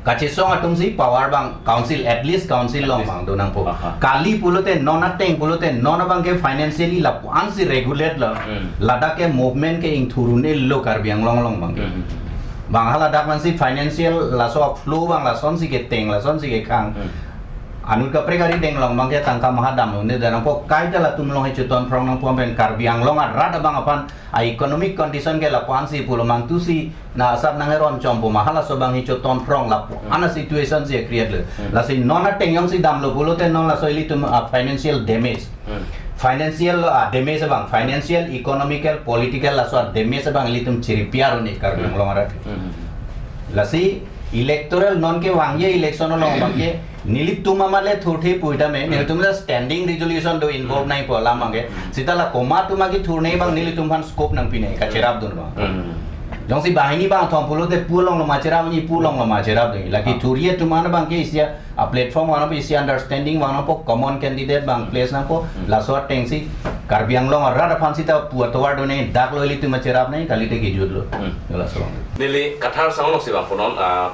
kachesong atumsi power abang council, at least council along At least. abang do nangpo. Aha. Kali pulote non ateng pulote non abangke financially lapu ansi regulate lo. Hmm. Ladak ke movement ke ingthur un-elo Karbi Anglong along abangke. Hmm. Bang haladak mansi financial laso flow abang lasonsi keteng, lasonsi kekhang. Hmm. Anut kaprek arideng along abangke tangka mahadam lo, ne danang po kaita latum along hichu ton phrong nangpo pen Karbi Anglong arat abang aphan a economic condition ke lapu-an si pulo mangtu si na asap nang eron chompo ma halaso abang hichu ton phrong lapu-an a situation si create lo. Hmm. Lasi non ateng jongsi damlo pulote non laso ilitum a financial damage. Hmm. Financial a damage abang, financial, economical, political laso a damage abang ilitum chiri-pi-ar un-e Karbi Hmm. Anglong arat. Hmm. Lasi electoral non kevangji election along abangke nelitum amat le thurthe pu tame, Hmm. nelitum ta standing resolution do involve Hmm. nangpo alam abangke. Hmm. Seta la komat atum agi thurnei abang nelitum aphan scope nangpi nangji kacherapdun abang. Hmm. Jongsi banghini bangthom pulote pu along lo ma cherapji, pu along lo ma cherapdun. Lake Ah. thurji atum an abangke isi a platform vang nangpo, isi understanding vang nangpo, common candidate abang Hmm. place nangpo, Hmm. laso ateng si Karbi Anglong arat aphan seta pu atovar do nangji, dak lo ilitum ma cherap nangji, kalite kejut lo. Hmm. Laso. Neli Kathar Sangho si vangpo non, ah,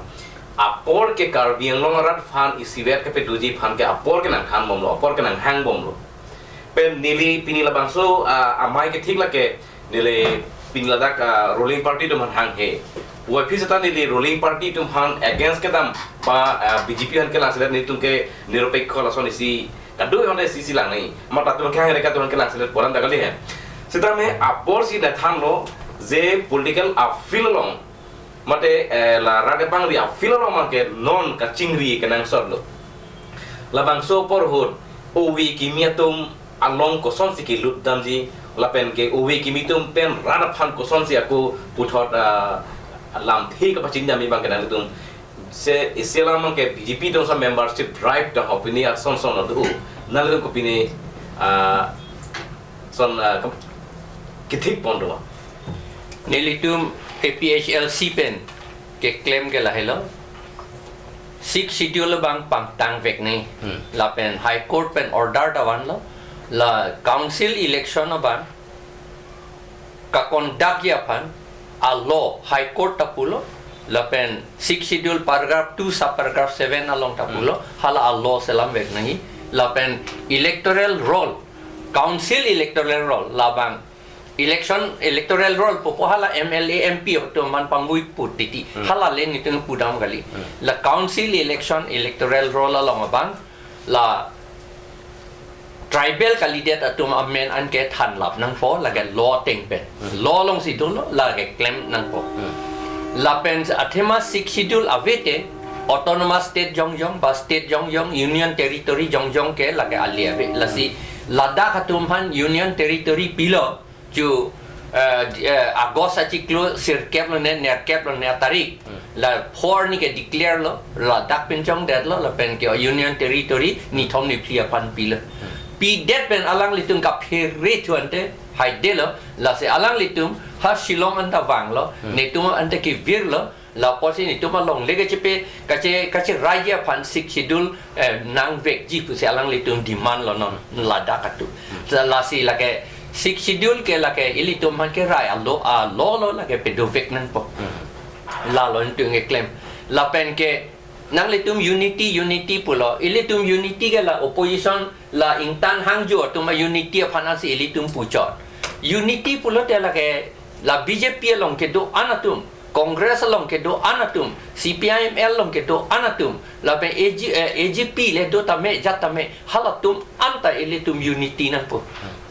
apor ke Karbi Anglong arat aphan isivet kepadoji aphan ke apor ke nangthan bomlo, apor ke nanghang bomlo. Pen neli pini labangso, ah, amei ke thik lake neli pini ladak, ah, ruling party atum aphan hanghe. Puvoiphit seta neli ruling party atum aphan against kedam ba, ah, B J P aphan kelangselet nelitum ke niropekho lason isi kado honde isi si lang nangji. Amat latum ke hangre kado aphan kelangselet poran ta kali he. Seta me apor si nangthanlo je political a field along mate, eh, la rat kepangri a field along abangke non kachingri kenangsot lo. Labangso apor ahut ove kimi atum along kosonsi kelut damji lapen ke ove kimi atum pen rat aphan kosonsi ako puthot, ah, lamthe kapachini damji abangke nangtum se isi alam abangke B J P atum sa membership drive ta ho pini ason son lo do. Nangtum ko pini, ah, son, ah, kam-, kethik pon do. Nelitum A P H L C pen keklem ke lahelo. Sixth Schedule abang pangtang vek nangji. Hmm. Lapen High Court pen order ta vanlo. La council election abang kaconduct ji aphan a law High Court ta pulo. Lapen Sixth Schedule paragraph two subparagraph seven along ta Hmm. pulo. Hala a law selam vek nangji. Lapen electoral roll, council electoral roll, labang election electoral roll pupo hala M L A, M P atum aphan pangui put titi. Hmm. Hala le nelitum pudam kali. Hmm. La council election electoral roll along abang la tribal candidate atum amen an ke thanlap nangpo lake law ateng pen. Hmm. Law alongsi dolo lake klem nangpo. Hmm. Lapen athema Sixth Schedule ave te autonomous state jongjong ba state jongjong, union territory jongjong ke lake ali ave. Lasi Hmm. Ladakh atum aphan union territory pilo. Chu, eh, di-, eh, August achiklo sirkep lo ne, nerkep lo ne atarik. Hmm. La four ni ke declare lo, Ladakh pinchongdetlo, lapen ke union territory nithom niphli aphan pilo. Hmm. Pidet pen alanglitum kaphere thu ante, haidelo, lasi alanglitum ha Shillong anta vanglo, Hmm. netum anta kevirlo, lapusi netum alongle kachepe, kache, kacherai ji aphan Sixth Schedule, eh, nangvekji pusi alanglitum demand lo non Ladakh atum. Hmm. Lasi lake Sixth Schedule ke lake ilitum aphan kerai a law, a law lo lake pedovek nangpo. Hmm. Lalo netum keklem. Lapen ke nanglitum unity, unity pulo. Ilitum unity ke la opposition la ingtan hangjo atum a unity aphan ansi ilitum puchot. Unity pulote lake la B J P along kedo-an atum, Congress along kedo-an atum, C P I M L along kedo-an atum, lapen A G, eh, A G P le do tame, jat tame, halatum anta ilitum unity nangpo.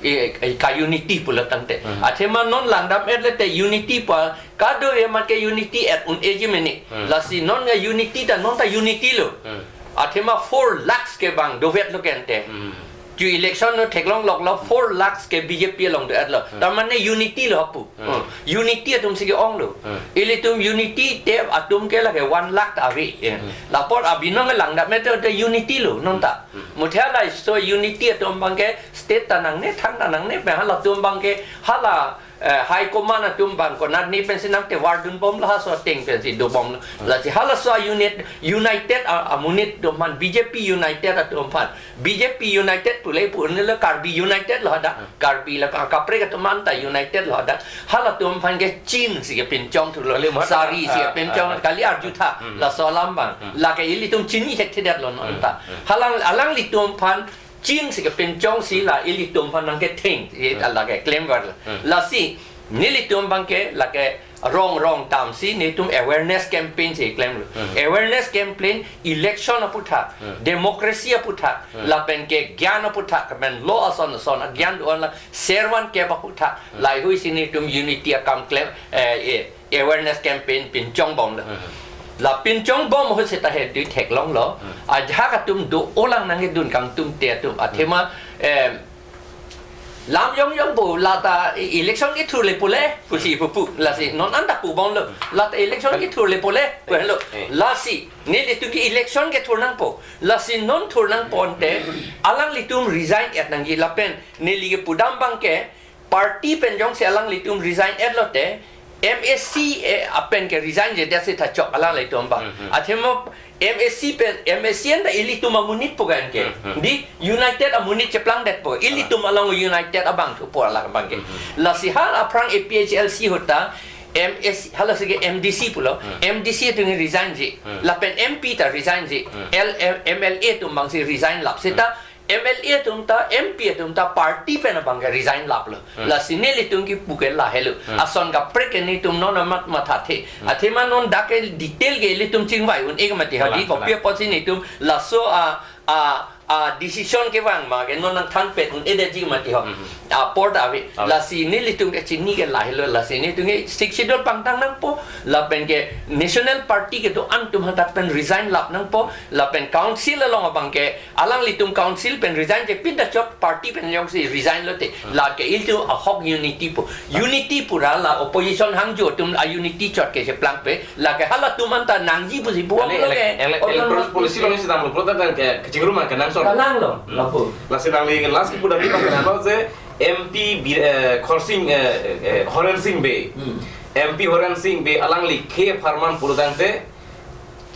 Eh, eh, ka unity pulo tangte. Hmm. Athema non langdam-et le te unity pa, kado-e amat ke unity-et un-eji mene. Hmm. Lasi non ke unity ta, non ta unity lo. Hmm. Athema four lakhs ke bang dovet lo ke ante. Hmm. Chu election lo theklong loklo four lakhs ke B J P along do-etlo. Hmm. Tamane unity lo hapu. Hmm. Hmm. Unity atum si ke-ong lo. Hmm. Ilitum unity te atum ke lake one lakh ta ave. Eh. Hmm. Lapor abinong langdam-et te unity lo non ta. Hmm. Muthe la so unity atum abangke state ta nangne, thang ta nangne, pen halatum abangke hala eh, high command atum abang konat ni pensi nangtevardun bomlo, halaso ateng pensi dobomlo. Hmm. Lasi halaso a unit, united a, amonit atum aphan, B J P united atum aphan. B J P united pule pu unlo Karbi united lo hadak. Hmm. Karbi la ka-, kaprek atum anta united lo hadak. Halatum aphan ke Chin si kepinchong thulo. Kali mat. Sari si, ah, kepinchong, ah, ah, kali arjutha. Hmm. Laso alam abang. Hmm. Lake ilitum chini thekthedetlo non Hmm. ta. Hmm. Halang, alanglitum aphan Chin si kepinchong si la ilitum aphan nangketheng, eh, Hmm. lake klemver la. Hmm. Lasi, nelitum abangke lake Rong rong tamsi netum awareness campaign si klemlo. Hmm. Awareness campaign election aputhak, Hmm. democracy aputhak, Hmm. lapen ke gyan aputhak, lapen law ason ason agyan do-an la servan kep aputhak, Hmm. laheihui si netum unity akam klem, eh, eh, awareness campaign pinchongbomlo. Hmm. La pinchongbom ahut seta he dui theklonglo. Hmm. Ajahak atum do-olang nangkedun kangtum te atum. Athema, eh, lam yong yong bo lata e-, election kethur le pule, pusi pupu. Lasi non anta pubomlo. Lata election kethur le pule, pulo. Eh. Lasi nelitum ke election kethur nangpo. Lasi non thur nangpo ante, alanglitum resign et nangji lapen neli kepudam abang ke, party pen jongsi alanglitum resign etlo te, M A C, eh, apen ke resign jedet si thachok alanglitum abang. Mhm. Athema M A C pen, M A C anta ilitum amonit po kan ke. Mhm. Di united amonit cheplangdetpo. Ilitum along united abang thupo alang abang ke. Mhm. Lasi ha aphrang A P H L C ahut ta, M A C, halasi ke M D C pulo. Mhm. M D C atum resign ji. Mhm. Lapen M P ta resign ji. Mhm. L, M L A atum abangsi resign lap. Seta M L A atum ta, M P atum ta party pen abang ke resign laplo. Hmm. Lasi nelitum kipu ke lahelo. Hmm. Ason kaprek ke netum non amat mathathe. Hmm. Athema non dak ke detail ke ilitum chingvai un-e mati ha. Kalang, di kopi kalang. Apotsi netum laso a, a, a decision kevang ma ke non nangthanpet un-edetji mati ho. Hmm. Apor ta ave. Ave. Lasi nelitum ke chini ke lahelo, lasi netum ke Sixth Schedule pangthang nangpo, lapen ke national party kedo-an atum hadak pen resign lap nangpo, lapen council along abang ke alanglitum council pen resign jepin ta chok, party pen jongsi resign lote. Hmm. Lake ilitum ahok unity po. Unity pura la opposition hangjo atum a-unity chot ke cheplangpe. Lake halatum anta nangji pusi pu. Kali lo ele-, ke. Ele-, Orang electoral policy lo si nang lo, pro ta ke kechingrum ke nangson. Kalang lo, Hmm. lapu. Lasi nangli last kipu dami bang kenapa se M P Bi-, eh, Khorsing, eh, eh, Horen Sing Bey. Hmm. M P Horen Sing Bey alangli kepharman pulotangte,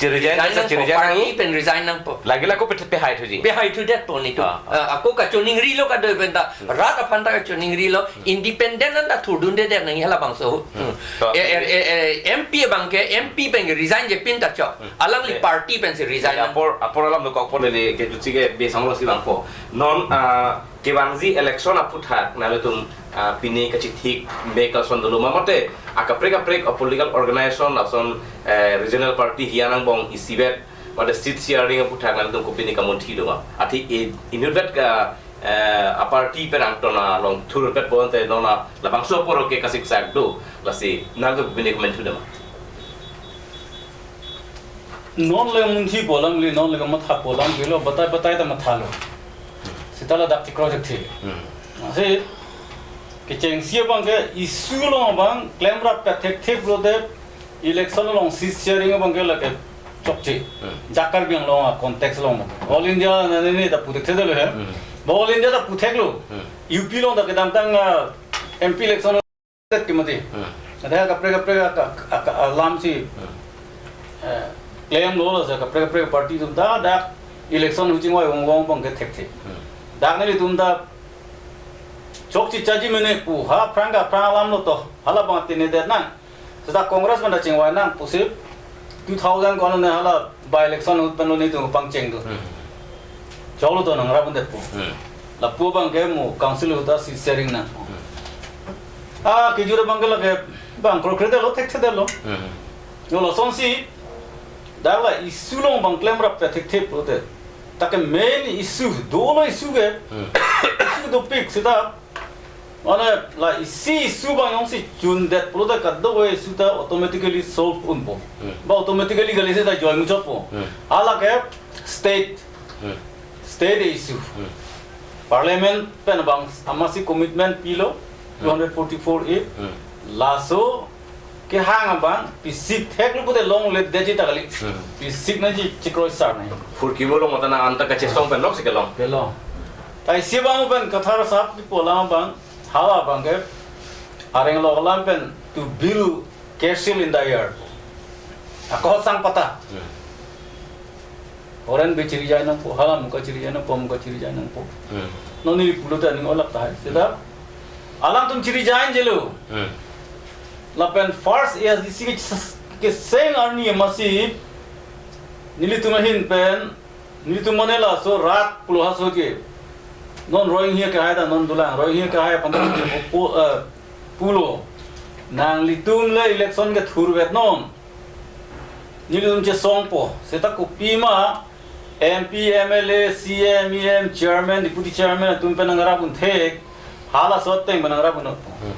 Resign nangpo, resign nangpo, party nangji. Pen resign nangpo. Lagi la ako pe, pehai thuji. Pehai thudetpo netum. Ah, ah. Ah, ako kachoningrilo kadokave pen ta. Hmm. Rat aphan ta kachoningrilo. Hmm. Independent anta thurdundedet nangji halabangso. Hmm. Hmm. To, Eh, eh, eh, eh, M P abang ke, M P pen ke resign jepin ta chok. Hmm. Alangli Eh. party pensi resign Eh, nang. apor, apor alam dokok apor lele ke jutsi ke besang lo si bangpo. Non, ah, kevangji election aputhak nanglitum, ah, pine kachithik me kalson dolo ma mate akaprek kaprek a-political organization lason, eh, regional party hian angbong isivet mate seat sharing aputhak nanglitum kopine kamunthi doma. Athe e inutvet ka, eh, a-party pen angton along thurpet bonte nona labangso apor ke kasiksak do lasi nanglitum kopine kamunthi doma. Non le munthi polang le, non le matha polang le lo, batai batai ta mathalo. Seta ladak tikro jak thi. Hmm. Ase kechengsi abang ke issue along abang klemrap pathekthek pulote election along seat sharing abang ke lake chokche. Hmm. Jakar biang along a-context along. All India na ne ne ta puthekthedetlo he. Hmm. Ba All India ta putheklo. Hmm. U P along ta kedamtang, ah, M P election tet ke mati. Hmm. Ada kaprek kaprek aka, aka, alam si. Hmm. Eh, claim lo lo sa kaprek kaprek party atum ta dak election hu chingvai vong vong abang ke thekthe. Hmm. Dak nelitum ta chokche chaji mene pu ha aphrang ka aphrang alam lo to. Halabang atene det nang. Seta Congress pen ta chingvai nang pusi two thousand ko-an ne hala by election ahut pen lo netum pangcheng do. Hmm. Choklo to nangrap un-edetpo. Hmm. Lapu abang ke mo council ahut ta seat sharing nang. Hmm. Ah, kejut abang ke lake bang kroikredetlo, thekthedetlo. Hmm. Yo lasonsi dak la issue along abang klemrap pathekthe pulote. Ta ke main issue, dolo issue ke. Hmm. Issue dopik seta mane la isi issue abang jongsi chundet pulote kadokave issue ta automatically solve unpo. Hmm. Ba automatically kali seta join muchotpo. Hmm. Hala ke state, Hmm. state issue. Hmm. Parliament pen abang amatsi commitment pilo, Hmm. two hundred forty-four A. Hmm. Laso kehang abang pisik theklo pulote longledetji ta kali. Hmm. Pisik nangji chekroisar nangji. Phurkimo lo mata na anta kachesong pen lok si kelong. Kelong. Ta isi abang pen Kathar sahab kipu alam abang, hala abang ke areng along alam pen to build castle in the air. Ako sang pata. Hmm. Horen Bey chiri jai nangpo, hala muka chiri jai nangpo, muka chiri jai nangpo. Hmm. Non neli pulote aning olap tahai. Seta alangtum chiri jai jelo. Hmm. Lapen first A S D C ke s-, keseng arni amatsi nelitum ahin pen, nelitum mane laso rat pulo haso ke. Non Rohingya kehai ta non dolang, Rohingya kehai aphan ta pu-, eh, pulo. Nanglitum le election kethurvet non. Nelitum chesongpo. Seta kopima M P, M L A, C M, E M, chairman, deputy chairman atum pen nangrap un thek. Halaso ateng pen nangrap unpo. Hmm.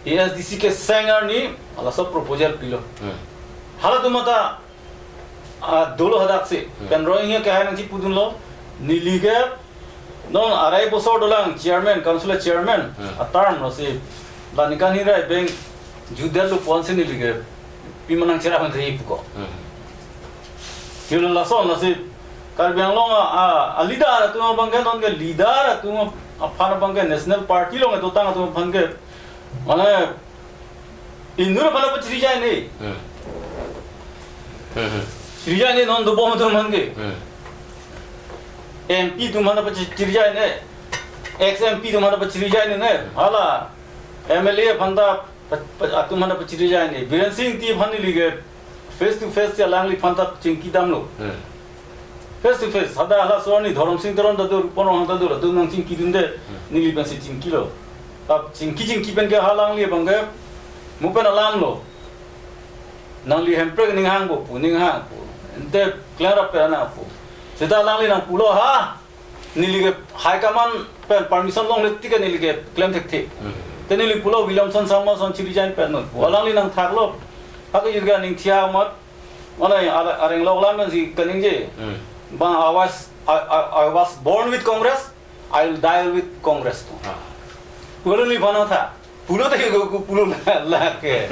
A S D C keseng arni halaso proposal pilo. Hmm. Halatum ata, ah, dolo hadak si. Hmm. Pen Rohingya ke hai nangchipudunlo. Neli ke non arai bosor dolang chairman, council chairman. Hmm. A term lo si. Lani kan hirai beng judel lo pon si neli ke pima nangcherap un thek puko. Hmm. Kilo lason lasi Karbi Anglong a, a, a leader atum abang ke non ke leader atum aphan abang ke national party along dotang atum aphan ke mane inut aphan pachiri jai ne. Hmm. Hmm, hmm. Chiri jai ne non dobom atum aphan ke. Hmm. M P atum aphan pachiri jai ne. Ex M P atum aphan pachiri jai ne. Hala M L A aphan ta pa-, pa-, atum aphan pachiri jai ne. Biren Singh Engti aphan neli ke face to face si alangliphan ta chingki damlo. Hmm. Face to face. Hadak halaso arni Dhorom Singh Teron ta do, Rupon Ronghang ta do, latum nangchingkidunde, hmm, neli pensi chingkilo. Ap chingki chingki pen ke halangli abang ke, mo pen alamlo. Nangli Hemprek ning hangpo pu, ning hangpo. Ante klarap pen nangpo. Seta alangli nangpulo ha. Neli ke high command pen permission longle tik neli ke klem thekthe. Hmm. Te neli pulo Williamson Sangma ason chiri jai pen non. Hmm. Alangli nangthaklo. Hake jirga ning thia mat. Mana are-, areng lok lam si kaningje. Hmm. Bang I was, I, I, I was born with Congress, I will die with Congress. Ah. Pulo neliphan tha. Pulo ta ko, ko pulo la, lake.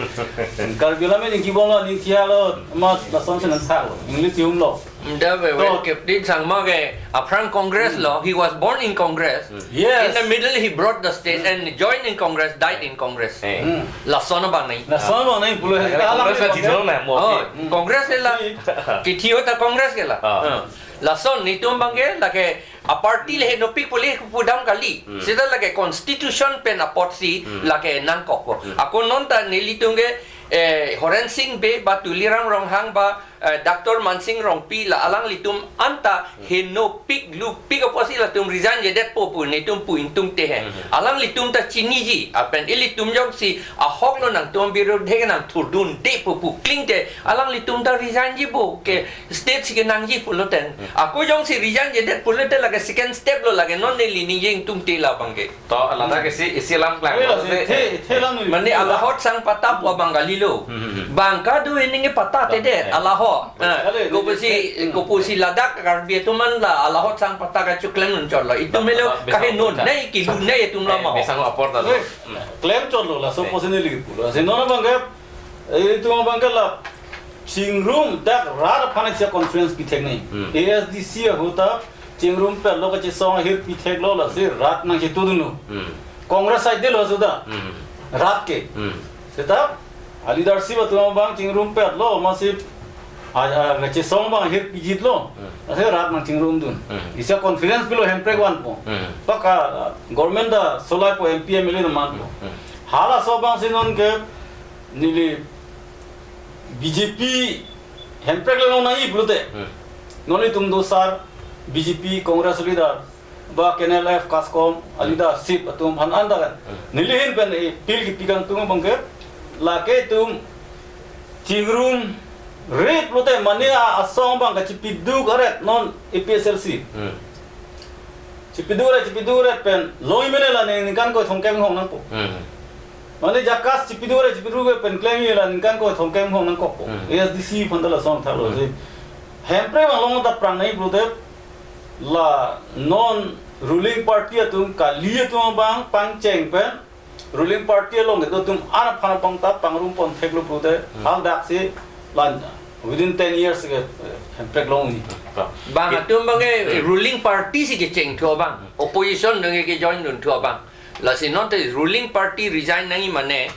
Karbi Anglong me ningki bong lo, ning thia lo, ma lason si nangthaklo. English humlo. Nda be, to, well, Captain Sangma ke aphrang Congress, hmm, lo, he was born in Congress. Hmm. Yes. In the middle, he brought the state, hmm, and joined in Congress, died in Congress. Eh. Hmm. Lason abang nai. Lason abang nai, pulo. Ah, Congress la thitho na, mo. Oh, hmm. Congress la. Si. Kithi hota Congress ke la. Ah. Ah. Lason netum abang ke, lake aparty le henopik pu le pudam kali. Hmm. Seta lake constitution pen apotsi, hmm, lake nangkokpo. Hmm. Ako non ta nelitum ke, eh, Horen Sing Bey ba Tuliram Ronghang ba, eh, Doctor Mansing Rongpi la alanglitum anta, hmm, henopik lupik apotsi latum resign jedetpo pu netum pu ingtungte he. Hmm. Alanglitum ta chiniji, lapen ilitum jongsi ahok lo nangtum birudhe nangthurdundepo pu klingte alanglitum ta resign jipo ke state si kenangji pulote. Hmm. Ako jongsi resign jedet pulote lake second step lo lake non neli ningje ingtungte labang ke. To, ladak isi, isi lam klang. Eh, lasi, the, the lam ni. Mane alahot sang patta pu abang kalilo. Hmm, hmm, hmm. Bang kado ining patta te det, eh, alahot. Eh, eh, kopusi, eh, kopusi ladak Karbi atum an la alahot sang patta kachoklem un chotlo. Itum helo kahe non, nai kilu nai itum lama. Eh, bisang apor ta. Eh, klem chotlo laso, hmm, pusi neli pulo. Lasi non abang ke, eh, itum abang ke la chingrum dak rat aphan isi conference pithek nai. Hmm. A S D C ahut ta chingrumpetlo, kachesong ahir pitheklo, lasi rat nangchetudunlo. Hmm. Congress side lo suda. Hmm. Rat ke. Hmm. Seta a leadership atum abang chingrumpetlo, masi a, a, kachesong abang ahir pijitlo. Hmm. Lasi rat nangchingrumdun. Hmm. Isi conference pilo Hemprek vanpo. Hmm. Paka, uh, government ta solaipo, M P, M L A ta manpo. Hmm. Halaso abang si non ke neli B J P Hemprek le long nangji pulote. Hmm. Non itum do sar B J P, Congress leader, ba K N L F, KASCOM, a leadership atum aphan anta kan. Hmm. Neli ahin pen appeal kipi kangtung abang ke, lake itum chingrumre pulote mane a-, asong abang kachipiduk aret non A P H L C. Hmm. Chipiduk aret, chipiduk aret pen, loi mene la ningkan koi thomkep hong nangpo. Hmm. Mane JACAS chipiduk aret, chipiduk aret pen klem la ningkan koi thomkep hong nangkokpo. Hmm. A S D C aphan ta lason thalo. Hmm. Si Hemprek abang long ta prang nai pulote la non ruling party atum kali atum abang pangcheng pen ruling party along kedo atum an aphan abang ta pangrumpon theklo pulote, hmm, haladak si lan within ten years ke, eh, Hemprek long ni. Bang atum abang ke, hmm, ruling party si kecheng thu abang. Hmm. Opposition dong ke join dun thu abang. Lasi non te ruling party resign nangji mane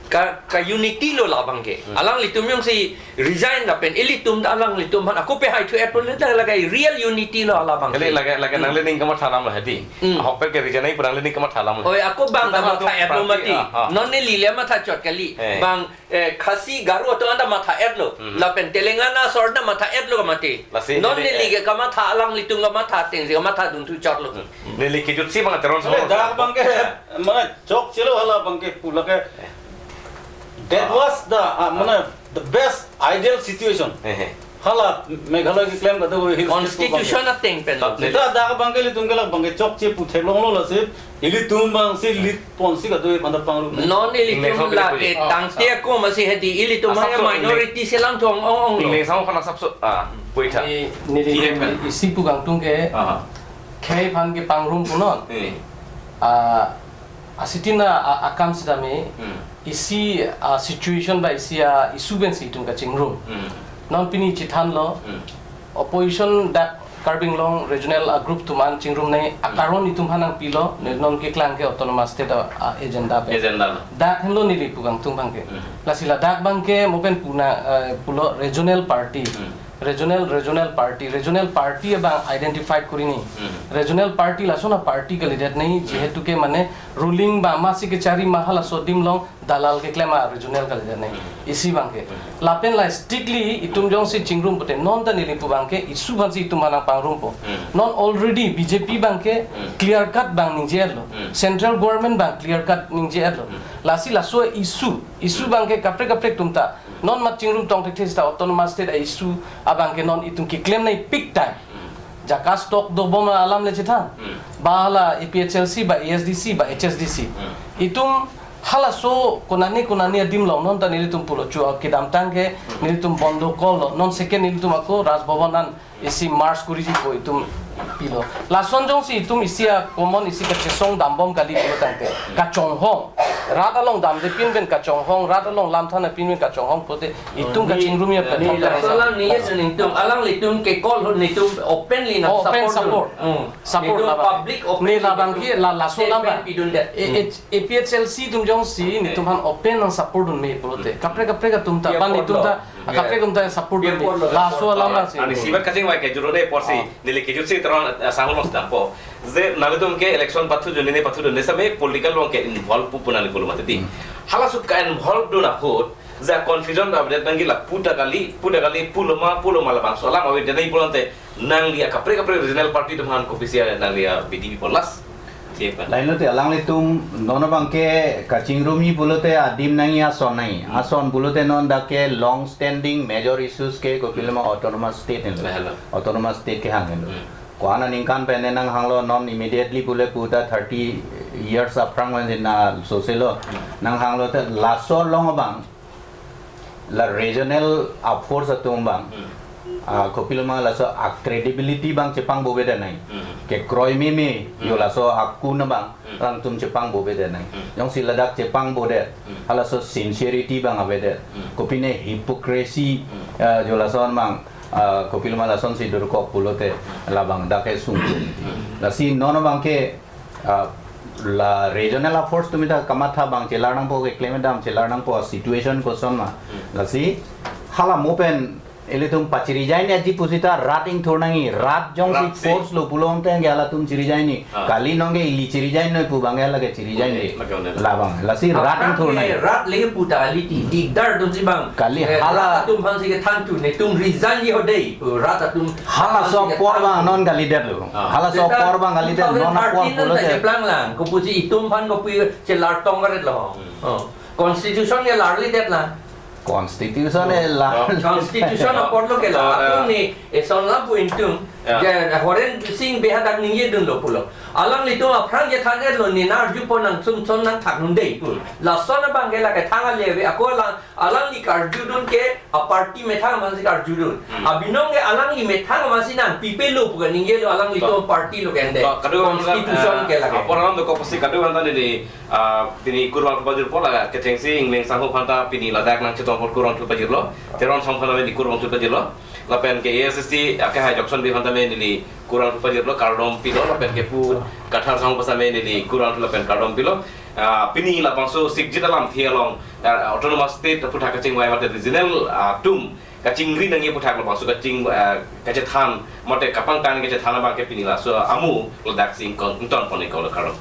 ka, ka unity lo labang ke. Hmm. Alanglitum jongsi resign lapen ilitum ta alanglitum aphan ako pehai thu-et pulote lake real unity lo labang ke. Kali lake, lake, hmm, nangli ning kamatha alam lo hedi. Hmm. Ahokpet ke resign nangji pu nangli ning kamatha alam lo. Oi, ako bang ta matha-etlo mati. Ah, ah. Non neli le matha chot kali. Eh. Bang, eh, Khasi Garo atum anta matha-etlo. Hmm. Lapen Telangana asor anta matha-etlo mati. Lasi non neli, neli eh, ke kamatha alanglitum kamatha ateng si kamathadun thu chotlo. Hmm. Neli kejut si bang Teron. Ale, so dak abang ke, mana chokchelo hala abang ke pu lake. Eh. That was the, uh, mane, the best ideal situation. Hehe. Hala Meghalaya keklem kado hill state ko Constitution bangke. Ateng pen lo. Seta dak bangke ilitum ke lak bangke chokche pu theklonglo lasi ilitum bangsi lead ponsi kado mane pangrum. Non ilitum Ingleng lake song tangte ako masi hedi ilitum asap hanya so minority selam thong ong ong lo. Ingleng song aphan asap so, ah, puitha. Ni, ni, T M kan? Isi pu kangtung ke, Aha. Khei aphan ke pangrum punon. Eh. Ah, asitin a, a, akam sitame, Hmm. isi, ah, situation ba isi a issue pensi itum kachingrum. Hmm. Non pini chethanlo, Hmm. opposition dak Karbi Anglong regional a group atum an chingrumnei, Hmm. akaron itum aphan nangpilo, Hmm. non keklang ke autonomous state a, a agenda pen. Agenda lo. Dak henlo neli pu kangtung bangke. Hmm. Lasi ladak bangke mo pen puna, eh, pulo regional party. Hmm. Regional, regional party, regional party abang identified kurini. Hmm. Regional party lason a party kalidet nei, Hmm. jehetu ke mane ruling ba masi kechari ma halaso adim along dalal keklem a regional kalidet nei. Hmm. Isi bangke. Hmm. Lapen la strictly itum jongsi chingrum pute non ta neli pu bangke issue aphansi itum aphan nangpangrumpo. Hmm. Non already B J P bangke Hmm. clear cut bang ningje-etlo. Hmm. Central government bang clear cut ningje-etlo. Hmm. Lasi laso issue, issue Hmm. bangke kaprek kaprek atum ta non mat chingrum tong thekthe seta autonomous state a issue abangke non itum keklem nei peak time. Hmm. Jaka stock dobom alam le chethan. Hmm. Ba hala A P H L C, ba A S D C, ba H S D C. Hmm. Itum halaso konane konane adim along non ta nelitum pulo chu kedamtang ke Hmm. nelitum bondo call lo. Non second nelitum ako Raj Bhavan an isi march kuriji ko itum pilo. Lason jongsi itum isi a common isi kachesong dambom kali pulo tangte. Kachonghong. Rat along damde pin pen kachonghong, rat along lamthan pin pen kachonghong pute itum Ni, kachingrumji ni pen laso alam ni ya ningtum alanglitum ke call hon nelitum openly nang Oh, open support support. dun. Hmm. Support Nelitum labang. Public open Ni labang dun. ki la, laso Statement labang. pidun det. Eh, Hmm. eh, A P H L C atum jongsi Eh. nelitum aphan open nang support dunme pulote. Hmm. Kaprek kaprek atum ta, Dia ban pon itum lo. ta, Hmm. kaprek atum ta support Dia dunme. pon lo, Laso support alam lo. si. Ani sibat kachingvai kejut lo de porsi. Oh. Neli kejut si teron, eh, sangho lo sedang po. Je nanglitum ke election pathu juni ne pathu juni same political along ke involve pu pu nangli pulo mati di. Hmm. Halaso ka-involve dun ahut, je confusion avedet nangji la puta kali, puta kali, pulo ma, pulo ma labangso alam avedet nangji pulote, nangli a kaprek kaprek regional party atum aphan kopisi a nangli a B D P polas. Siapa? Lain lote alanglitum non abangke kachingrumji pulote adim nangji ason nangji. Hmm. Ason pulote non dak ke long standing major issues ke kopiloma autonomous state henlo. Lahelo. Autonomous state kehang henlo. Hmm. Ko-an aningkan pen nanghanglo non immediately pule puta thirty years aphrang pen na soselo. Hmm. Nanghanglo te laso along abang la regional a force atum abang. Hmm. Ah, kopiloma laso a credibility abang chepangbobedet nangji. Hmm. Kekroi meme Hmm. jo laso akun abang Hmm. alangtum chepangbobedet nangji. Hmm. Jongsi ladak chepangbodet. Hmm. Halaso sincerity abang avedet. Hmm. Kopine hypocrisy, Hmm. ah, jo lason abang, ah, kopiloma lasonsi durkok pulote Hmm. labang dak ke sung. Hmm. Lasi non abangke, ah, la regional a force atum ta kamatha abang chelar nangpo keklem dam chelar nangpo situation koson ma. Hmm. Lasi hala mo pen ilitum pachiri jai ne aji pusita rat ingthur nangji, rat jongsi Rat si. force lo pulote ke halatum chiri jai ne. Ah. Kali nonke ili chiri jai noi pu abangke hala ke chiri jai ne. Okay, okay, okay. Labang. Lasi rat Aphrang ingthur ke nangji. rat le puta ali ti dikdar dunsi abang. Kali Eh, hala rat atum aphansi kethan thu netum resign ji ho dei. Rat atum Halaso aphansi kethan apor abang thu. non kalidetlo. Ah. Halaso Seta apor abang kalidet non apor two thousand thirteen pulote. anta cheplang lang. Kopusi itum aphan kopi chelar tong varetlo. Hmm. Oh. Constitution ke larlidet lang. Constitution Oh. e la. Oh. Constitution apor lo ke la. Ah, ah. Atum ni eson lam pu ingtung. Ya. Je Horen Sing Bey hadak ningje dunlo pulo. Alanglitum aphrang je than-etlo ne nang arjupo nang sum son nang thak nung dei pu. Lason abangke la kethang ale ave ako alang alangli karjudun ke a party methang amansi karjudun. Hmm. Abinong ke alangli methang amansi nangpipelo pu kaningje lo alanglitum Ba- party lo kende. Ba, kadu Constitution ah, ke lake. Apor alam dokok pasti kadu anta neli Ah, pini kurvangthu pajirpo la kechengsi Ingleng sangho aphanta pini ladak nangchetong apot kurvangthu pajirlo. Teron sangho aphanta pini kurvangthu pajirlo. Lapen ke A S D C akehai Jockson Bey aphanta me neli kurvangthu pajirlo, kardom pilo, lapen ke pu Kathar sangho aphanta me neli kurvangthu lapen kardom pilo. Ah, pini labangso sikjit alamthe along, ah, autonomous state aphuthak kachingvai mate regional, ah, atum kachingri nangji aphuthak labangso kaching, ah, kachethan mate kapangtang kachethan abangke pini laso amu ladak si ingkon ington pon ikolo kardom.